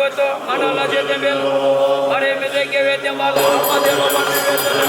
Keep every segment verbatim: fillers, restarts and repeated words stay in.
ང་རང་ལ་རྗེས་དྲན་པའི་ལོ། ཨ་རེ་མི་ཚེ་དགེ་བའི་བསྟན་པ་ལ་ཨ་མ་དེ་ལོ་མ་ནུས་པའི་ཚེ།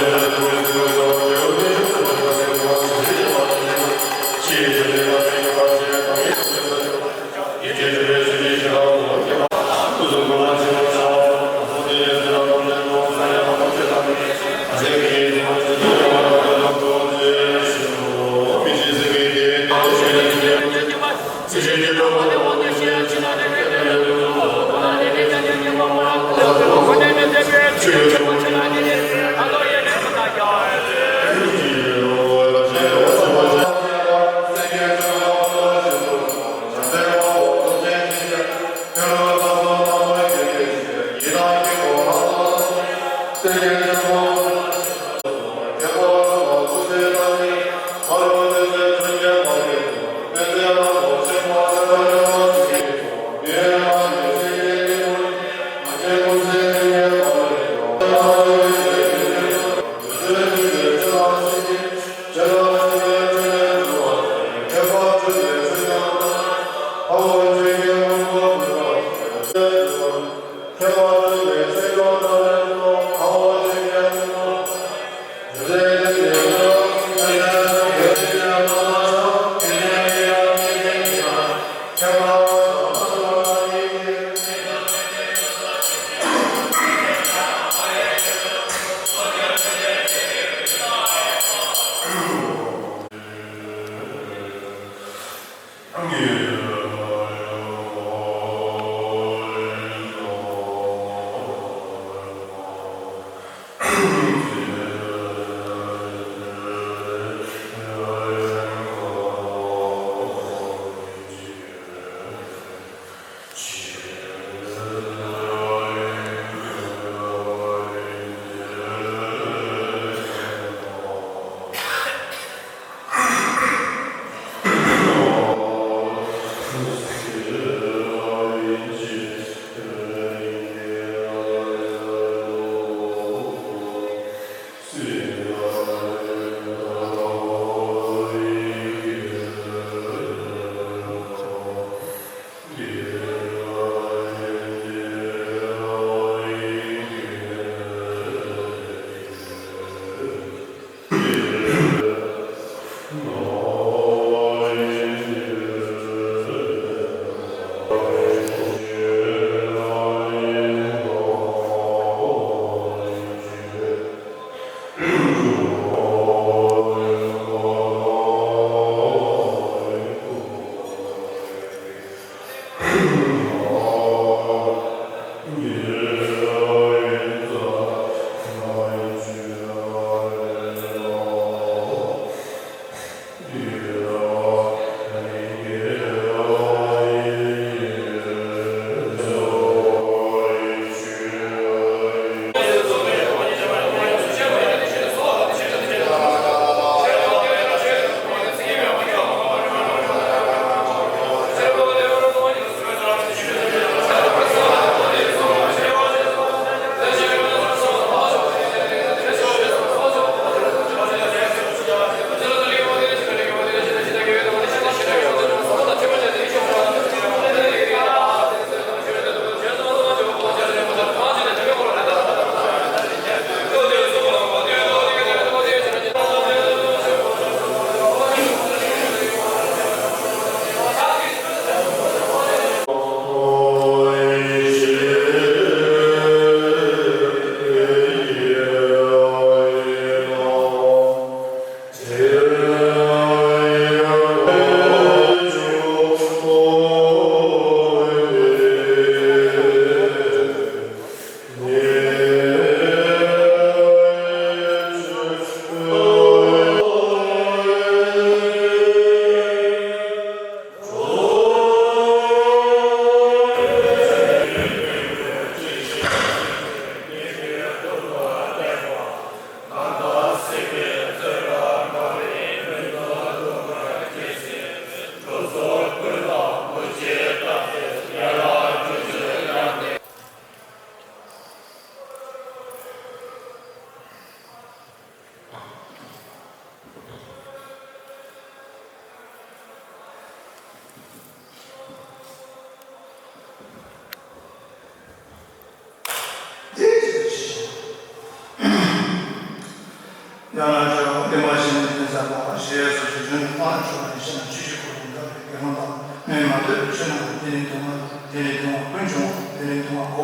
ན་ཆོས་བསྟན་པ་ཞི་བའི་དོན་མཛད་པ། ཞེས་སོགས་ཀྱི་རྒྱུན་དུ་སྔགས་ཀྱི་ཆོས་ལ་ཡིད་ཆེས་ན་ཆོས་ཀྱི་འཁོར་ལོ་འདྲ་བའི་དགེ་སློང་དང་སྨོས་མ་ཐོས་པའི་ཆོས་རྣམས་ལ་དེ་ནས་སྡུག་བསྔལ་དང་། དེ་ནས་སྡུག་བསྔལ་ཀུན་འབྱུང་བ། དེ་ནས་སྡུག་བསྔལ་འགོག་པ།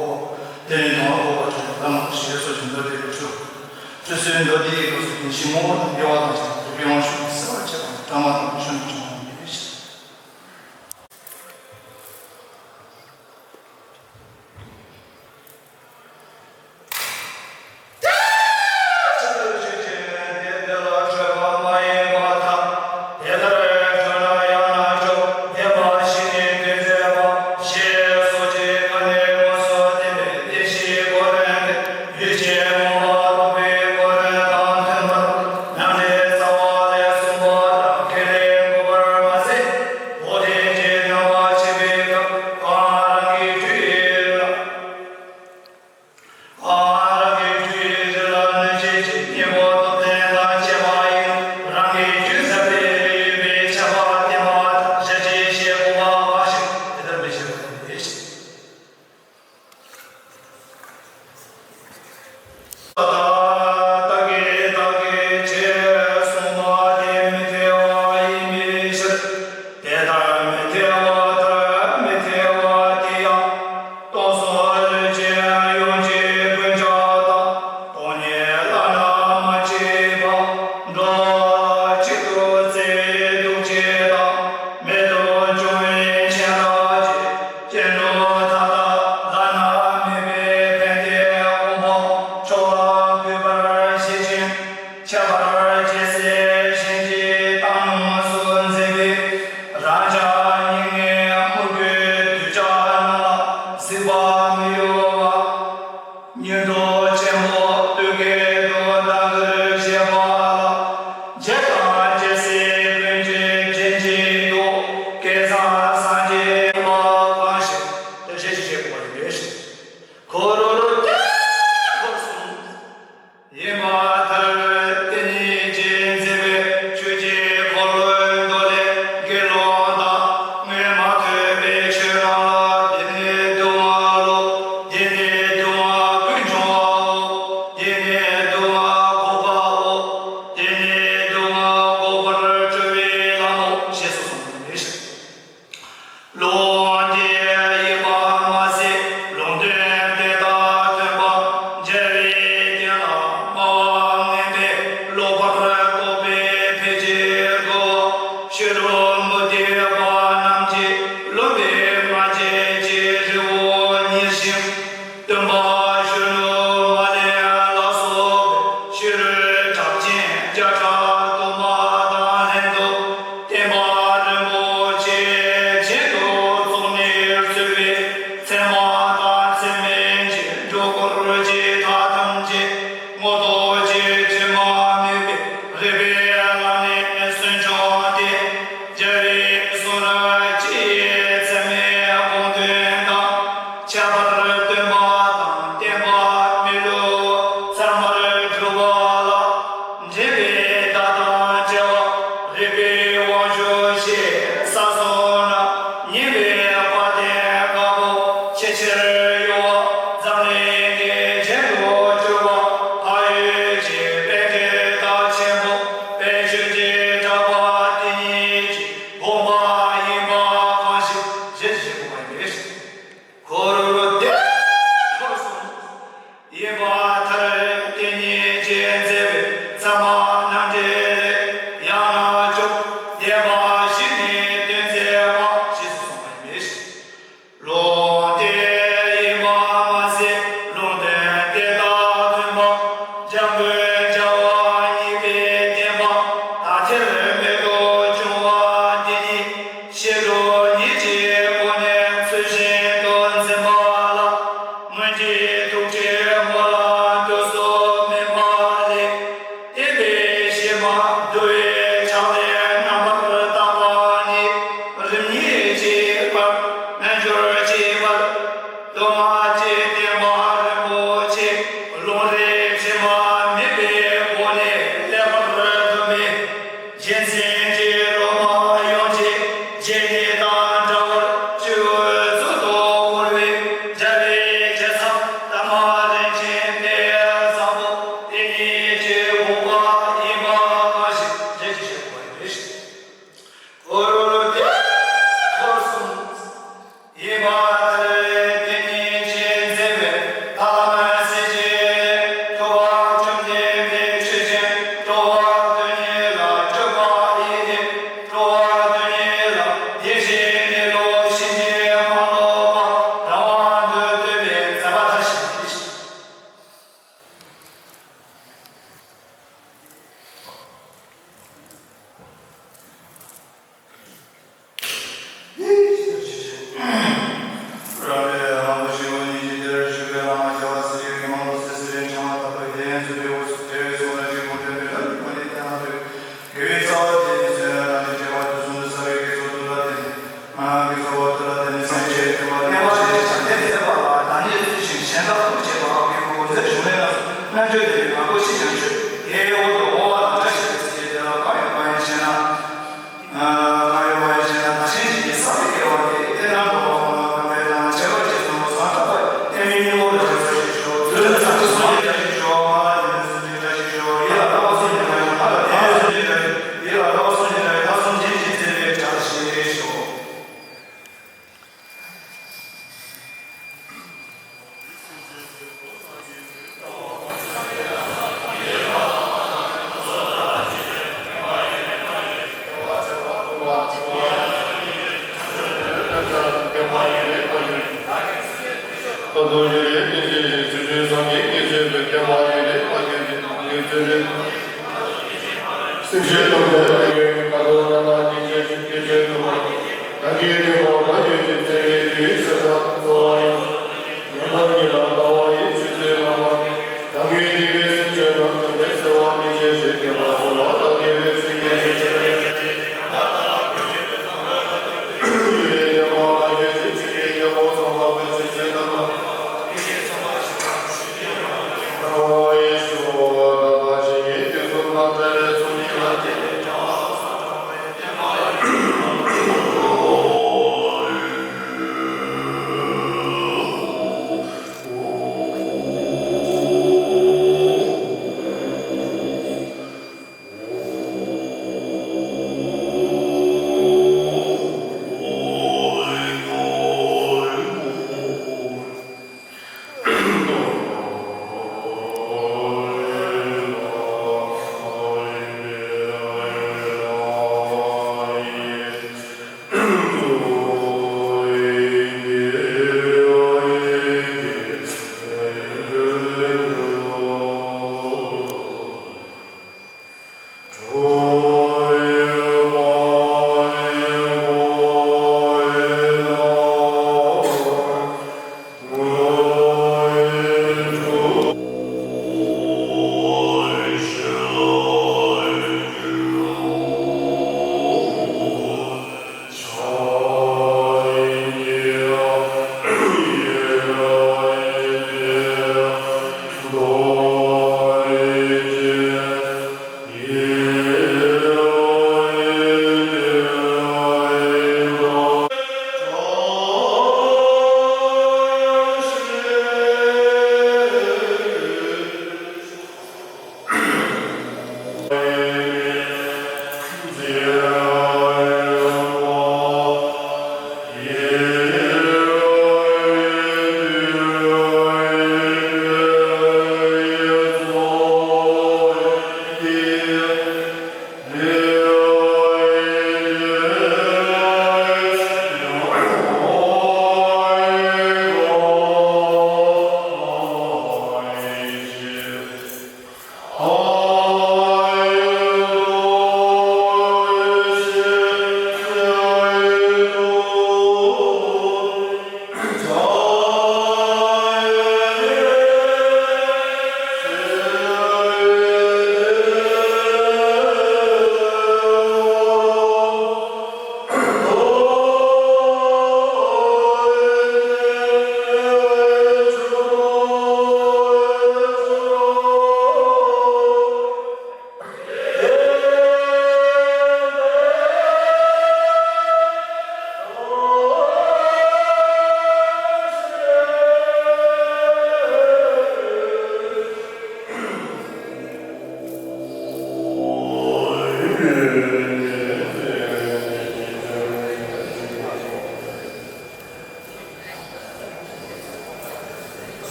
དེ་ནས་སྡུག་བསྔལ་འགོག་པར་བྱེད་པའི་ལམ་ཞེས་སོགས་ཀྱི་མདོ་སྡེ་པའི་ཆོས། ཆོས་ཚུལ་མདོ་སྡེའི་སྐབས་སུ་བདེན་བཞིའི་ངོ་བོ་དང་དབྱེ་བ་དང་བཅས་པ་དེ་ཡོངས་ཤུགས་ཀྱིས་གསལ་བར་བྱེད་པ་ནི་བྲམ་ལྷ་དང་ཆོས་རྣམས་ཀྱི་ངོ་བོ་ཡིན་པའི་ཕྱིར། བདག་གིས་བདག་གི་ཆོས་གསུངས་པ་དེ་མི་འཐད་པ་ཡིན་པའི་ཕྱིར། དེ་ལྟར་མི་འཐད་པ་ལྟར་མི་འཐད་པ་དེ་ཡང་། སྟོང་གསུམ་ལུས་ཅན་ཡོངས་ཀྱི་ཀུན་ཁྱབ་དང་། སྟོང་ཉིད་བླ་ན་མ་མཆིས་པ། འགྲོ་བ་གཅིག་ཏུ་བརྩེ་བའི་ཐུགས་རྗེ་དང་། མེད་དུ་བྱུང་བའི་མཁྱེན་རབ་ཀྱིས། སྐྱེ་འགྲོ་མཐའ་དག་བླ་ན་མེད་པའི་ཕན་བདེའི་དབང་པོ་མཆོག་ལ་གུས་པར་བཞེས་ཤིང་། ཁྱད་པར་རྒྱལ་སྲས་གཞན་གྱི་བཏང་སྙོམས་སུ་མཛད་པའི་རང་ཅག་སྙིགས་མའི་མུ་གེའི་གདུལ་བྱ་རྣམས་ལ་གཟིགས་པ་མི་གཡོ་བ། ཉན་ཐོས་ཆེན་པོ་བསྟོད་བསྐལ་དུ་བདག་གིར་བཞེས་པ་ལ། རྗེ་དང་རྒྱལ་སྲས་ཀུན་གྱིས་མགྲིན་གཅིག་ཏུ། བསྐལ་བཟང་སངས་རྒྱས་ཡོངས་ལ་གང་ཞིག །དེ་བཞིན་གཤེགས་པ་ཡི་ལས་འཁོར་ལོ་བརྒྱ་སྐོར་གསུམ་ཡིན་པ་ལྟར། དེ་ཉིད་ཀྱིས་མཛད་པའི་ཆོས་ཀྱི་འཁོར་ལོའི་མདོ་ལས་དགེ་སློང་དག་སྔོན་མ་ཐོས་པའི་ཆོས་རྣམས་ལ། འདི་ནི་སྡུག་བསྔལ་ལོ། འདི་ནི་སྡུག་བསྔལ་ཀུན་འབྱུང་བའོ། འདི་ནི་སྡུག་བསྔལ་འགོག་པའོ། འདི་ནི་སྡུག་བསྔལ་འགོག་པར་སྤྲོ་བའི་ལམ་མོ། ཞེས་སོགས་གསུངས་པ་ཡིན། ལུང་འདི་ཡིན་པར་མ་ཟད། ལུང་དོན་དེ་དག་སྟོན་པ་རྒྱལ་བའི་བསྟན་ལ་སྨྲ་བ་ངན་པས་ལོག་པར་རྟོག་པའི་ཕལ་ཆེར་རྒོལ་བ། ཕྱི་རོལ་མུ་སྟེགས་པ་རྣམས་ཀྱིས་ལུང་པའི་སྔགས་ཀྱི་རི་བོ་ཉིལ་ཞིང་། སྟོན་པ་གཞོན་ནུ་མ་ལས་ལ་སོགས་པའི་ཕྱི་རོལ་གྲགས་ཅན་བརྒྱ་ཕྲག་དུ་མ་དང་ལྷན་དུ་བསྟན་པ་རིན་པོ་ཆེ་བྱིན་དུ་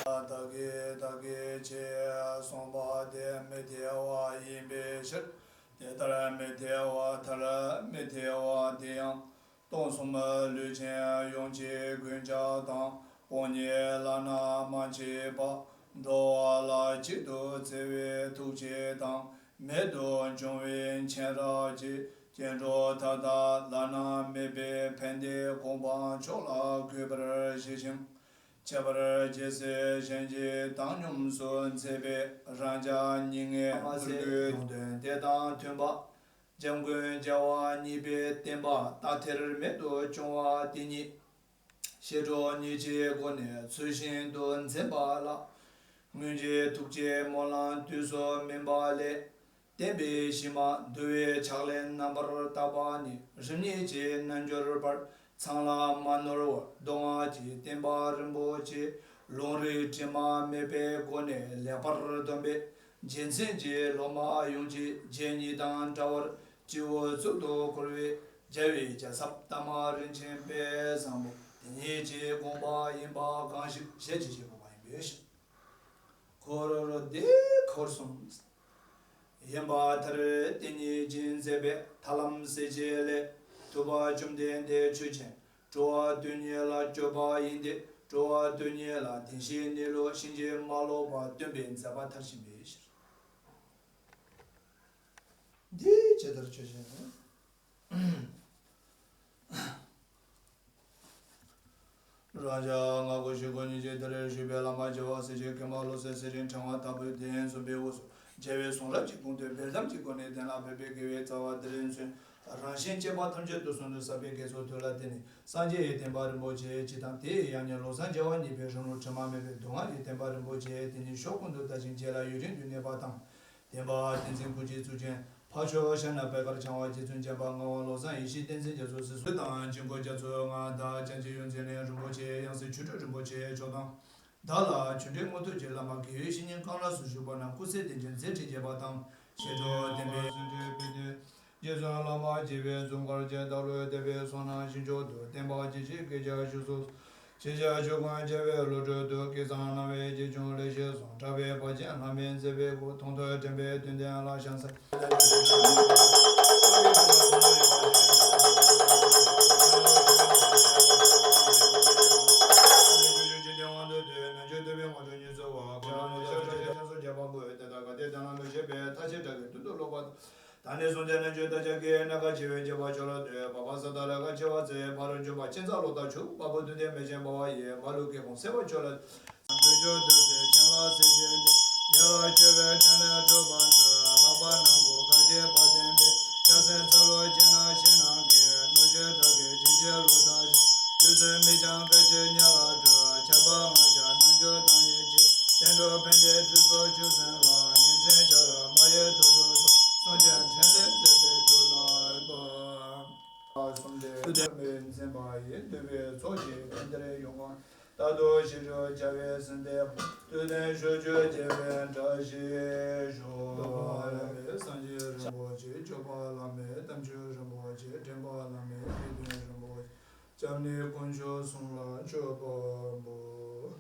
བདག་གིས་བདག་གི་ཆེད་གསུངས་པ་དེ་མི་འཐད་པ་ཡིན་པའི་ཕྱིར། དེ་ལྟར་མི་འཐད་པ་མཐར་མི་འཐད་པ་དེ་ཡང་སྟོང་གསུམ་ལུས་ཅན་ཡོངས་ཀྱི་མགོན་སྐྱབས་དང་། དཔུང་གཉེན་བླ་ན་མ་མཆིས་པ། འགྲོ་བ་ལ་གཅིག་ཏུ་བརྩེ་བའི་ཐུགས་རྗེ་དང་། མེད་དུ་འབྱུང་བའི་མཁྱེན་རབ་ཀྱིས། སྐྱེ་འགྲོ་མཐའ་དག་བླ་ན་མེད་པའི་ཕན་བདེའི་གོ་འཕང་མཆོག་ལ་འགོད་པར་བྱེད་ཅིང་། ཁྱད་པར་རྒྱལ་སྲས་གཞན་གྱིས་བཏང་སྙོམས་སུ་མཛད་པའི་རང་ཅག་སྙིགས་ལྔའི་མ་ཟད་ལུང་དོན་དེ་དང་མཐུན་པ། འཇམ་མགོན་རྒྱལ་བ་གཉིས་པའི་བསྟན་པ་དག་ཐེར་མེད་དུ་སྐྱོང་བ་དེ་ཉིད། ཞི་ཁྲོ་གཉིས་ཀྱི་སྒོ་ནས་ཚུལ་བཞིན་དུ་འཛིན་པ་ལ། སྔོན་གྱི་ཐུགས་བསྐྱེད་སྨོན་ལམ་དུས་སུ་སྨིན་པ་ལས། བསྟན་པའི་གཞི་མ་འདུལ་བའི་ཕྱག་ལེན་རྣམ་པར་དག་པ་ནི་རིམ་གཉིས་ཀྱི་རྣལ་འབྱོར་པར་ཚང་ལ་མ་ནོར་བར་མདོ་སྔགས་ཀྱི་བསྟན་པ་རིན་པོ་ཆེ་ལུང་རིགས་དྲི་མ་མེད་པའི་སྒོ་ནས་ལེགས་པར་སྡོམ་པའི་རྒྱལ་མཚན་གྱི་སློབ་མ་ཡོངས་ཀྱི་རྗེ་ཉིད་དང་འདྲ་བར་སྤྱི་བོའི་གཙུག་ཏུ་བཀུར་བའི་རྒྱལ་བའི་རྒྱལ་ཚབ་དར་མ་རིན་ཆེན་དཔལ་བཟང་པོ་དེ་ཉིད་ཀྱི་དགོངས་པ་ཡིན་པ་གང་ཞིག་ཞལ་གྱིས་བཞེས་དགོས་པ་ཡིན་པས་ཤིང་། འཁོར་འདས་འཁོར་གསུམ་ཡིན་པ་མཐར་དེ་ཉིད་ཀྱིས་མཛད་པའི་ཐར་ལམ་གསལ་བྱེད་ལས། ཐུབ་པ་བཅོམ་ལྡན་འདས་ཆོས་ཅན། འགྲོ་བ་དོན་གཉེར་ལ་སྤྱོད་པ་ཡིན་ཏེ། འགྲོ་བ་དོན་གཉེར་ལ་བདེན་བཞིའི་གནས་ལུགས་ཕྱིན་ཅི་མ་ལོག་པ་སྟོན་པའི་མཛད་པ་མཐར་ཕྱིན་པའི་ཕྱིར། འདི་ཇི་ལྟར་ཆོས་ཅན། རང་ཅག་སྔ་དགོང་ཞོགས་དགོང་ཉིན་བྱེད་དེར་བཞུགས་པའི་བླ་མ་རྒྱལ་བ་སྲས་བཅས་མཁན་པོ་བློ་གསལ་སེང་ཆེན་ཕྲེང་བ་དང་པོའི་གདན་འཛོམས་པའི་དབུས་སུ་རྒྱལ་བའི་གསུང་རབ་ཀྱི་དགོངས་དོན་སྤེལ་གཏམ་གྱི་སྒོ་ནས་གཏན་ལ་ཕེབས་པའི་དགེ་བའི་རྩ་བ་འདི་རིང་མཚོན། རང་གཞན་གཅེས་པ་ཐམས་ཅད་དུས་གསུམ་དུ་བསགས་པའི་དགེ་ཚོགས་དུས་ལ་བརྟེན་ནས་སངས་རྒྱས་ཀྱི་བསྟན་པ་རིན་པོ་ཆེ་སྤྱི་དང་དེ་ཡི་ཡང་སྙིང་ལམ་སྲོལ་རྒྱལ་བ་གཉིས་པའི་རིང་ལུགས་དྲི་མ་མེད་པའི་མདོ་སྔགས་ཀྱི་བསྟན་པ་རིན་པོ་ཆེ་དེ་ཉིད་ཕྱོགས་ཀུན་ཏུ་དར་ཞིང་རྒྱས་ལ་ཡུན་རིང་དུ་གནས་པ་དང་། བསྟན་པ་བསྟན་འཛིན་སྐུ་མཆེད་གཙུག་ཆེན་ཕ་ཆོས་ཞྭ་སྣ་པད་དཀར་འཆང་བ་རྗེ་བཙུན་བྱམས་པ་ངག་དབང་བློ་བཟང་ཡེ་ཤེས་བསྟན་འཛིན་རྒྱ་མཚོ་སྲིད་གསུམ་དང་དཀྱིལ་འཁོར་རྒྱ་མཚོའི་མངའ་བདག་བྱང་ཆུབ་ཡོངས་འཛིན་གླིང་རིན་པོ་ཆེ་ཡང་སྲིད་ཆོས་སྒྲོན་རིན་པོ་ཆེ་མཆོག་དང་། བདག་ལ་ཆོས་འབྲེལ་དངོས་ཐོབ་ཀྱི་བླ་མ་དགེ་བའི་བཤེས་གཉེན་གང་ལ་སུ་བཞུགས་པ་ན་སྐུ་ཚེ་བརྟན་ཅིང་མཛད་འཕྲིན་རྒྱས་པ་དང་། ཞི་ཁྲོ་བརྟན་པའི་སེམས་ཁྲལ་ཕུལ་ཏེ། རྗེ་བཙུན་བླ་མ་རྒྱལ་བའི་འཛུམ་དཀར་གྱི་བདག་བློའི་དད་པའི་བསོད་ནམས་ཞིང་མཆོག་ཏུ་བརྟན་པ་ཇི་བཞིན་སྐྱེ་བར་བཞུགས་སོ། ཤེས་བྱ་ཆོས་ཀུན་རྒྱལ་བའི་བློ་གྲོས་བདུད་ཀྱིས་གཙང་སྣང་བའི་རྗེ་བཙུན་ལེགས་བཤད་གསུང་གྲགས་པའི་བར་ཆད་ལྷམ་མེ་མཛད་པའི་སྐུ་མཐོང་ཐོས་དྲན་པའི་བདུད་ལྡན་ལ་ཞང་ཚ། ད་ནས་བཟུང་སྟེ་རྣལ་འབྱོར་སྟོན་པའི་ངོ་སྤྲོད་ཉིད་སུ་བ། ཁོ་རང་ནི་ཤར་ཕྱོགས་ཀྱི་ཤར་ཕྱོགས་རྒྱལ་བ་པོ་དེ་དག་ག་དེ་དག་ན་མི་ཤེས་པའི་མཐའ་ཕྱིར་དགྲ་གི་མདུན་དུ་ལོག་པ་དང་། ད་ནས་བཟུང་སྟེ་རྣལ་འབྱོར་དར་ཕྱར་གྱི་སྣ་ཁ་ཆེ་བའི་རྒྱལ་བ་མཆོག་ལ་འདུད། འཕགས་པ་ས་ཏྭ་ར་ག་ཆེ་བ་ཚེ་ཕ་རོལ་འཇུག་པ་ཁྱད་མཚར་ལོ་ཟླ་ཆུ་བ་པོ་བདུད་སྡེ་མེ་ཆེན་འབར་བ་ཡི་མ་ལུས་སྐྱེ་ཕུང་སེལ་བ་མཆོག་ལ། འདུལ་སྐྱོབ་བདུད་རྩིའི་སྤྱན་ལ་གཟིགས་ཕྱིར་འདི། ཡ་ལ་སྐྱོབ་པའི་དྲིན་ལས་སྒྲུབ་པར་མཛོད། ལྷག་པར་ནང་ཁོག་ག་ཅི་བ་དན་པའི། སྐྱ་སེར་ཚ་ལོ་ཅན་ན་ཤིང་ནགས་ཀྱི། རྣོ་ཤེས་དགྲ་བགེགས་ཅན་གྱི་ལོ་ཟླ་ཞག་བདུད་རྩི་མིག་རྒྱང་སྐད་ཅིག་ཉིད་ལ་སྒྲོལ། ཁྱབ་པ་ལྔ་བརྒྱ་རྣལ་འབྱོར་དང་ཡིད་ཀྱིས། བསྟན་འགྲོ་ཕན་བདེའི་ཁྲུས་གསོལ་ཆུ་སྲིན་ལ། ཉིན་མཚན་ཆ་ར་མ་ཡི་དུར་ཁྲོད་དུ། གསུང་ཆེན་ཕྲིན་ལས་མཛད་པའི་མཐུ་ལགས་པ། གསུམ་ལྡན་མཚན་པ་ཡི་འདུས་པའི་ཚོགས་ཀྱིས་ཕན་བདེར་ཡོངས་གང་། རྟག་ཏུ་ཞི་ཁྲོའི་བྱ་བའི་སེམས་དེ་བསྟོད་དེ་ཞུ་རྒྱུ་རྒྱལ་བའི་བཀྲ་ཤིས་ཤོག། སངས་རྒྱས་རིན་པོ་ཆེ་སྐྱོབ་པ་བླ་མའི་དམ་ཆོས་རིན་པོ་ཆེ་འདྲེན་པ་བླ་མའི་དགེ་འདུན་རིན་པོ་ཆེ། སྐྱབས་གནས་དཀོན་མཆོག་གསུམ་ལ་མཆོད་པ་འབུལ།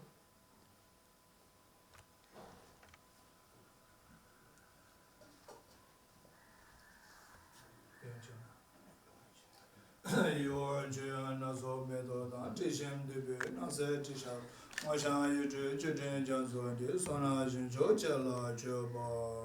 ཡིད་འོང་མཆོད་ཡོན་སྣ་ཚོགས་མེ་ཏོག་དང་། དྲི་ཞིམ་བདུག་སྤོས་སྣང་གསལ་དྲི་ཞིམ་སྔོ་ལྗང་། ཡིད་འཕྲོག་བཅུད་ལྡན་རྒྱ་མཚོ་འདི། བསོད་ནམས་ཞིང་མཆོག་ཁྱེད་ལ་མཆོད་པ་འབུལ།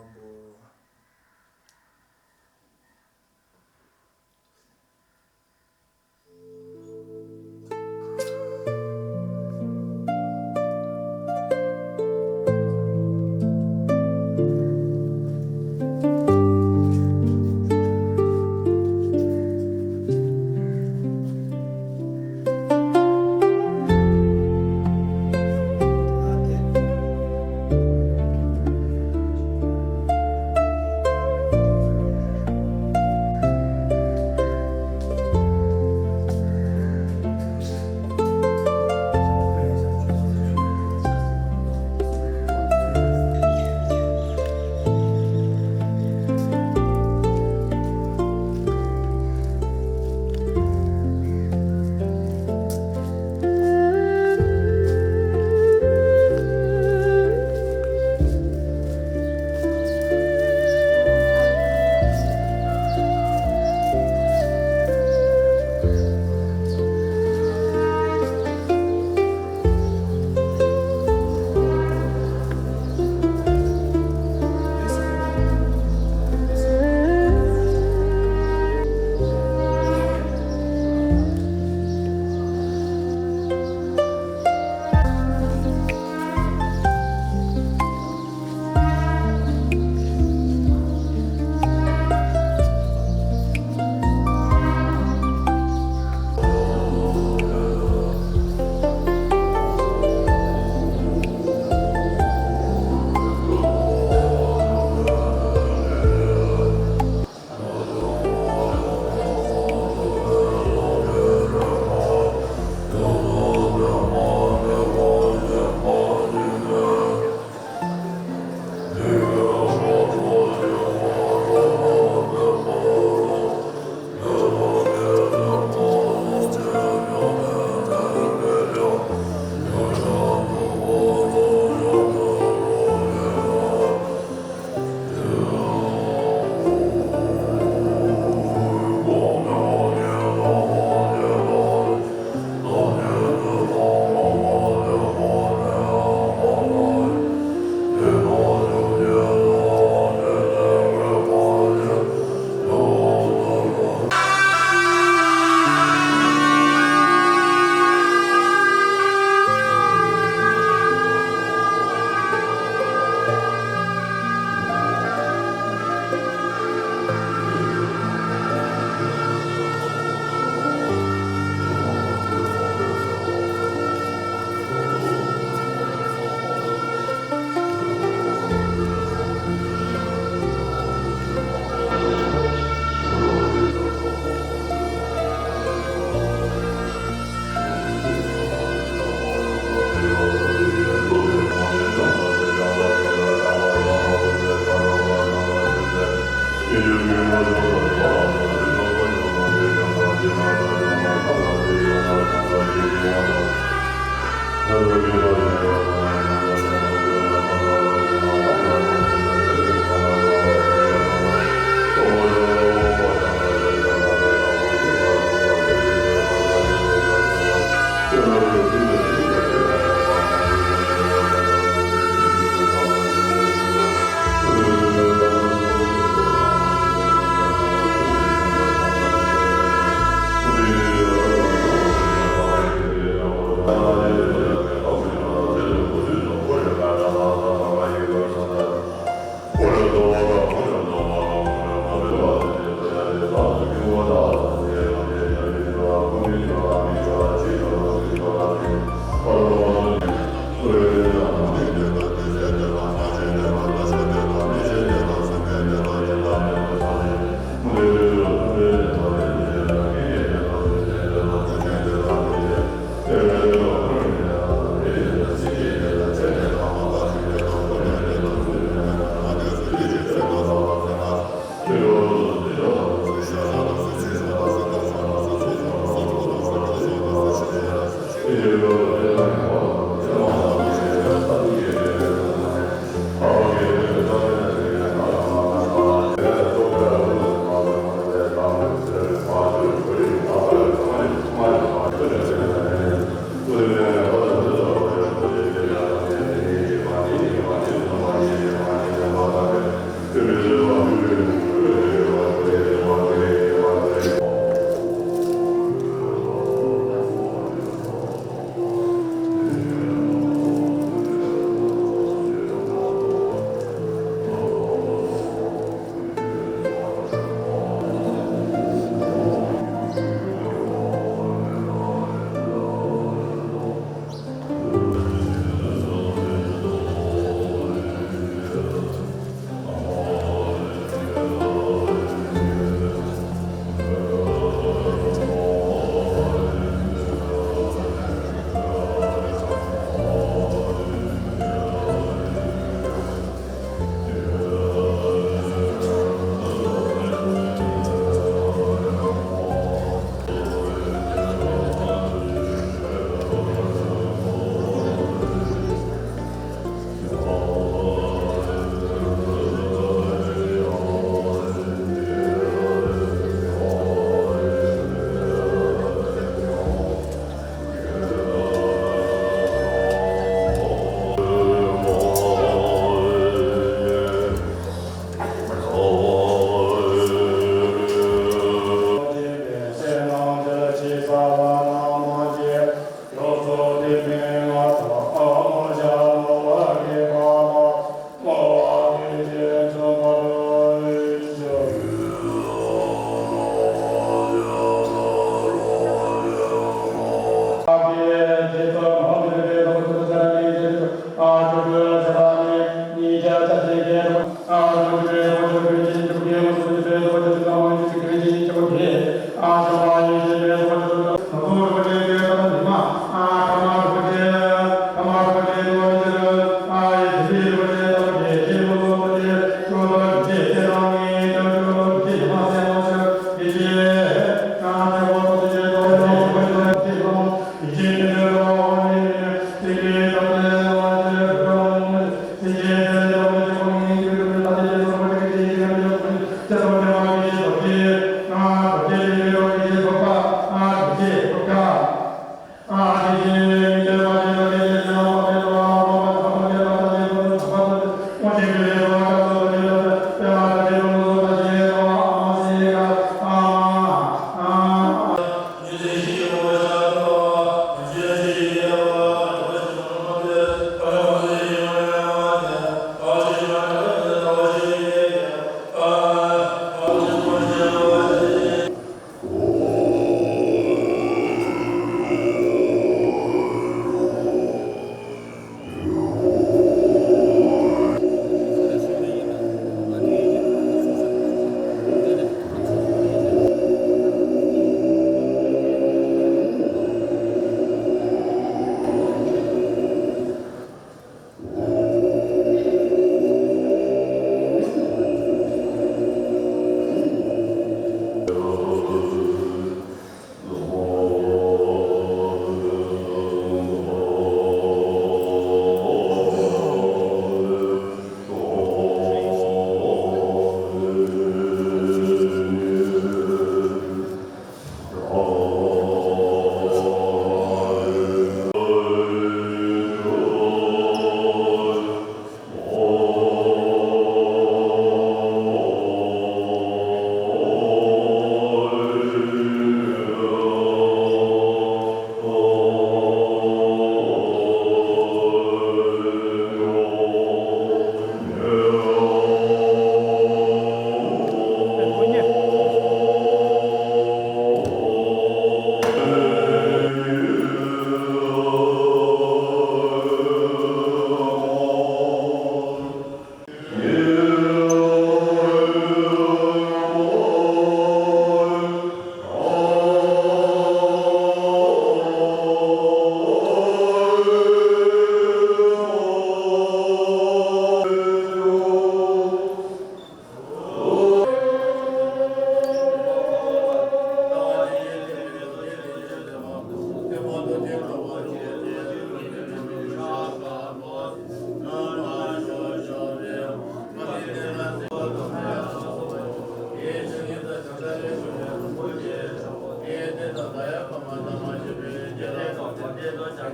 ཕར་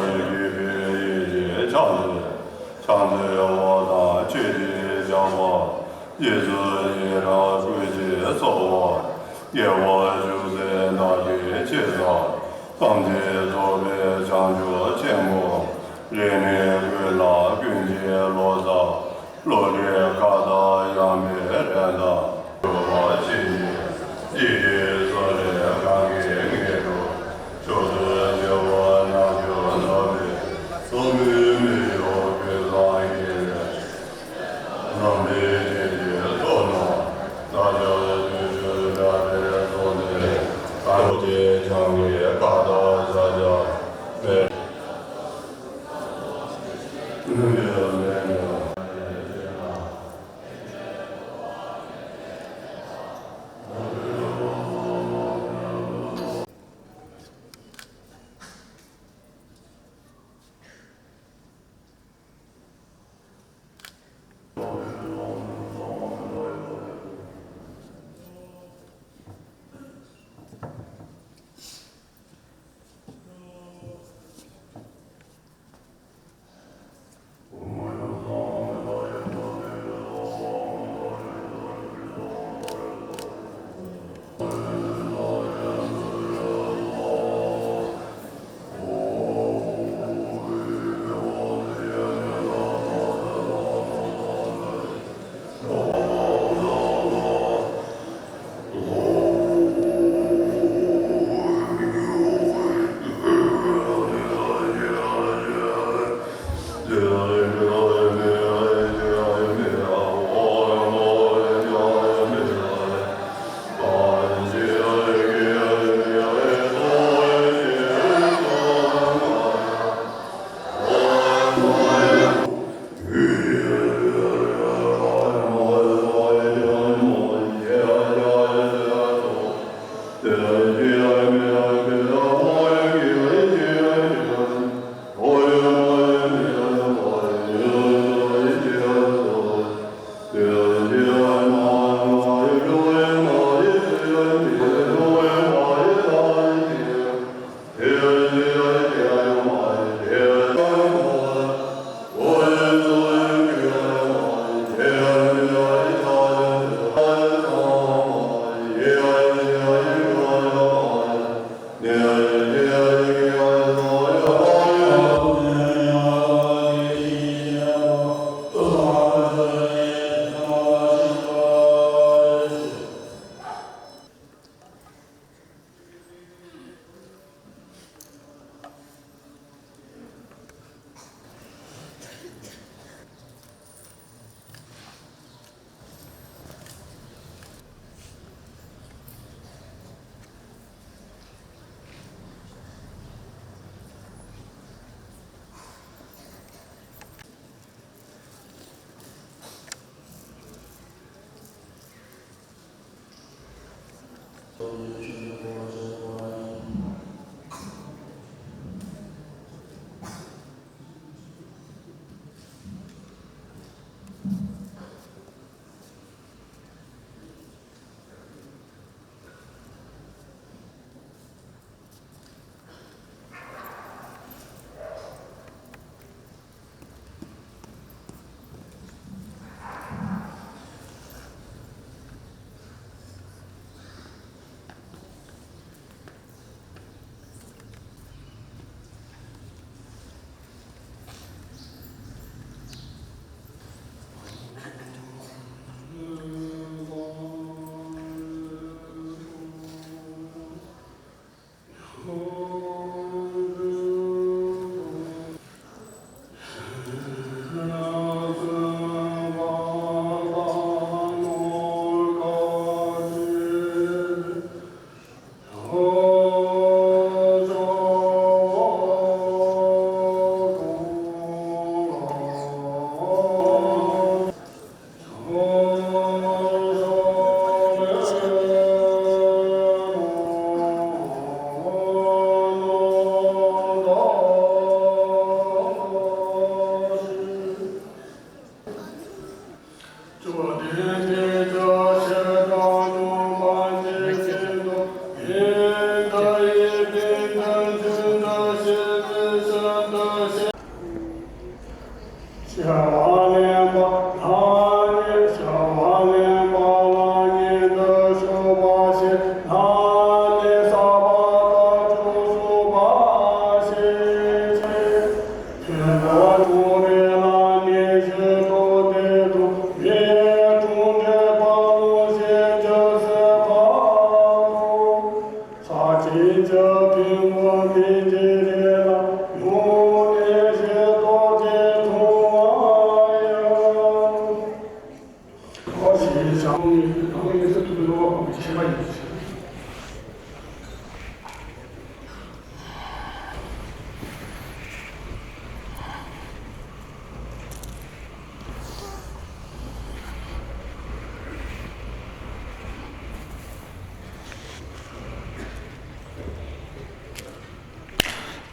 ཕྱིན་གྱི་ཡེ་ཤེས་ཕྱག་མཛོད། ཕྱག་མཛོད་འོག་དང་ཕྱི་ཡི་ལྗགས་པ། རྗེས་སུ་ཡི་རང་སྐུ་བཞིའི་ཚོགས། དགེ་བ་བཅུ་སྟེ་བདག་གིས་ཆེད་བཅགས། ཐམས་ཅད་རྫོགས་པའི་བྱང་ཆུབ་ཆེན་པོ། རིགས་ནི་ཀུན་ལ་ཀུན་གྱིས་བློ་འཚབ། བློ་གྲོས་ཁ་དོག་ཡངས་པའི་རས་དང་། གྲུབ་པ་ཆོས་ཉིད་ཡི་གེ་སོགས་ལས་གང་གིས་ངེས་གྲུབ། མཆོག་ཏུ་བརྗོད་པ་རྣལ་འབྱོར་ཐོབ་པའི། ཐོབ་པའི་མི་གཡོ་ཀུན་བཟང་དགེ་བའི། ནམ་རིགས་ཀྱི་ཚོགས་རྣམས། བདག་ཅག་དུས་སུ་བདག་པའི་ཚོགས་འདི། གང་རྒྱ་ཆེ་འཆང་གི་ཁ་དོག་ཕྱག་རྒྱ་མེད།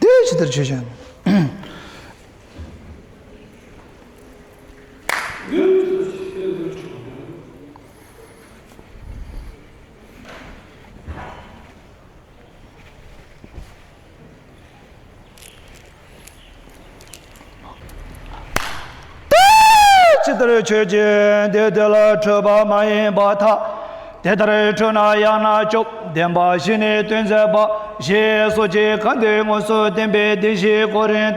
དེ་ཇི་ལྟར་ཆོས་ཅན། ཇི་ལྟར་ཆོས་ཅན། དེ་དེ་ལ་འཁྲུལ་པ་མ་ཡིན་པར་ཐལ། དེ་ལྟར་འཁྲུལ་ན་ཡང་ན་སྐྱོབ། བདེན་པ་བཞི་ནི་སྟོན་མཛད་པ། ཞེས་སོགས་ཀྱིས་གང་དེ་དངོས་སུ་བསྟན་པའི་བདེན་བཞིའི་གོ་རིམ།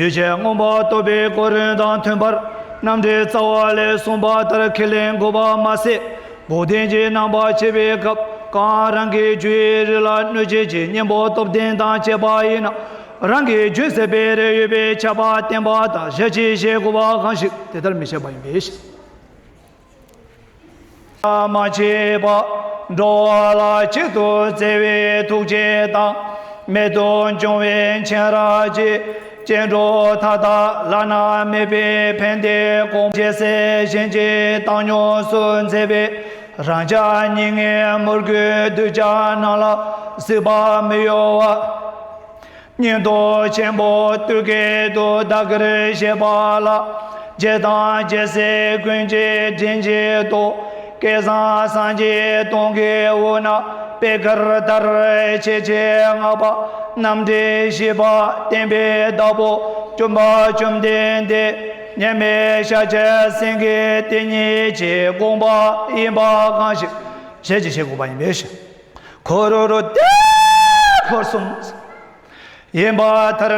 ཡུལ་ཅན་མངོན་པར་རྟོགས་པའི་གོ་རིམ་དང་མཐུན་པར་རྣམ་འགྲེལ་རྩ་བ་ལས་གསུངས་པ་ལྟར་ཁས་ལེན་དགོས་པ་མ་ཟད། འགོག་བདེན་གྱི་རྣམ་པ་འཆད་པའི་སྐབས་གང་རང་གི་རྒྱུ་ཡི་རིགས་ལ་གནོད་བྱེད་ཀྱི་གཉེན་པོ་སྟོབས་ལྡན་དང་བཅས་པ་ཡིན་ན། རང་གི་རྒྱུ་ཟད་པའི་རིགས་ཡོད་པའི་ཁྱབ་པ་བསྟན་པ་དང་ཞལ་གྱིས་བཞེས་དགོས་པ་གང་ཞིག་དེ་ལྟར་མི་བྱེད་པ་ཡིན་པས། མ་མཆིས་པ། འགྲོ་བ་ལ་གཅིག་ཏུ་བརྩེ་བའི་ཐུགས་རྗེ་དང་། རྨད་དུ་བྱུང་བའི་མཁྱེན་རབ་ཀྱིས། སྐྱེ་འགྲོ་མཐའ་དག་བླ་ན་མེད་པའི་ཕན་བདེའི་གོ་འཕང་རྒྱལ་སྲས་གཞན་གྱི་བཏང་སྙོམས་སུ་མཛད་པའི་རང་ཅག་སྙིགས་ལྔའི་མོས་གུས་གདུལ་བྱ་རྣམས་ལ་གཟིགས་པ་མི་གཡོ་བ། སྙིང་སྟོབས་ཆེན་པོ་སྟོབས་ཀྱིས་དུ་བདག་གིར་བཞེས་པ་ལ། རྗེ་དང་རྗེ་སྲས་ཀུན་གྱིས་དྲིན་ཆེན་ཏོ། བསྐལ་བཟང་སངས་རྒྱས་སྟོང་གི་དབུས་ན། པད་དཀར་ལྟར་ཆེས་ཆེར་བསྔགས་པ། རྣམ་འགྲེལ་བཞི་པ་བསྟན་པའི་བདག་པོ་སྟོན་པ་བཅོམ་ལྡན་འདས་མཉམ་མེད་ཤཱཀྱ་སེང་གེ་དེ་ཉིད་ཀྱི་དགོངས་པ་ཡིན་པ་གང་ཞིག་ཞལ་གྱིས་བཞེས་དགོས་པ་ཡིན་པས། ཁོ་རུ་རུ་ཏེ་འཁོར་གསུམ། ཡིན་པ་མཐར་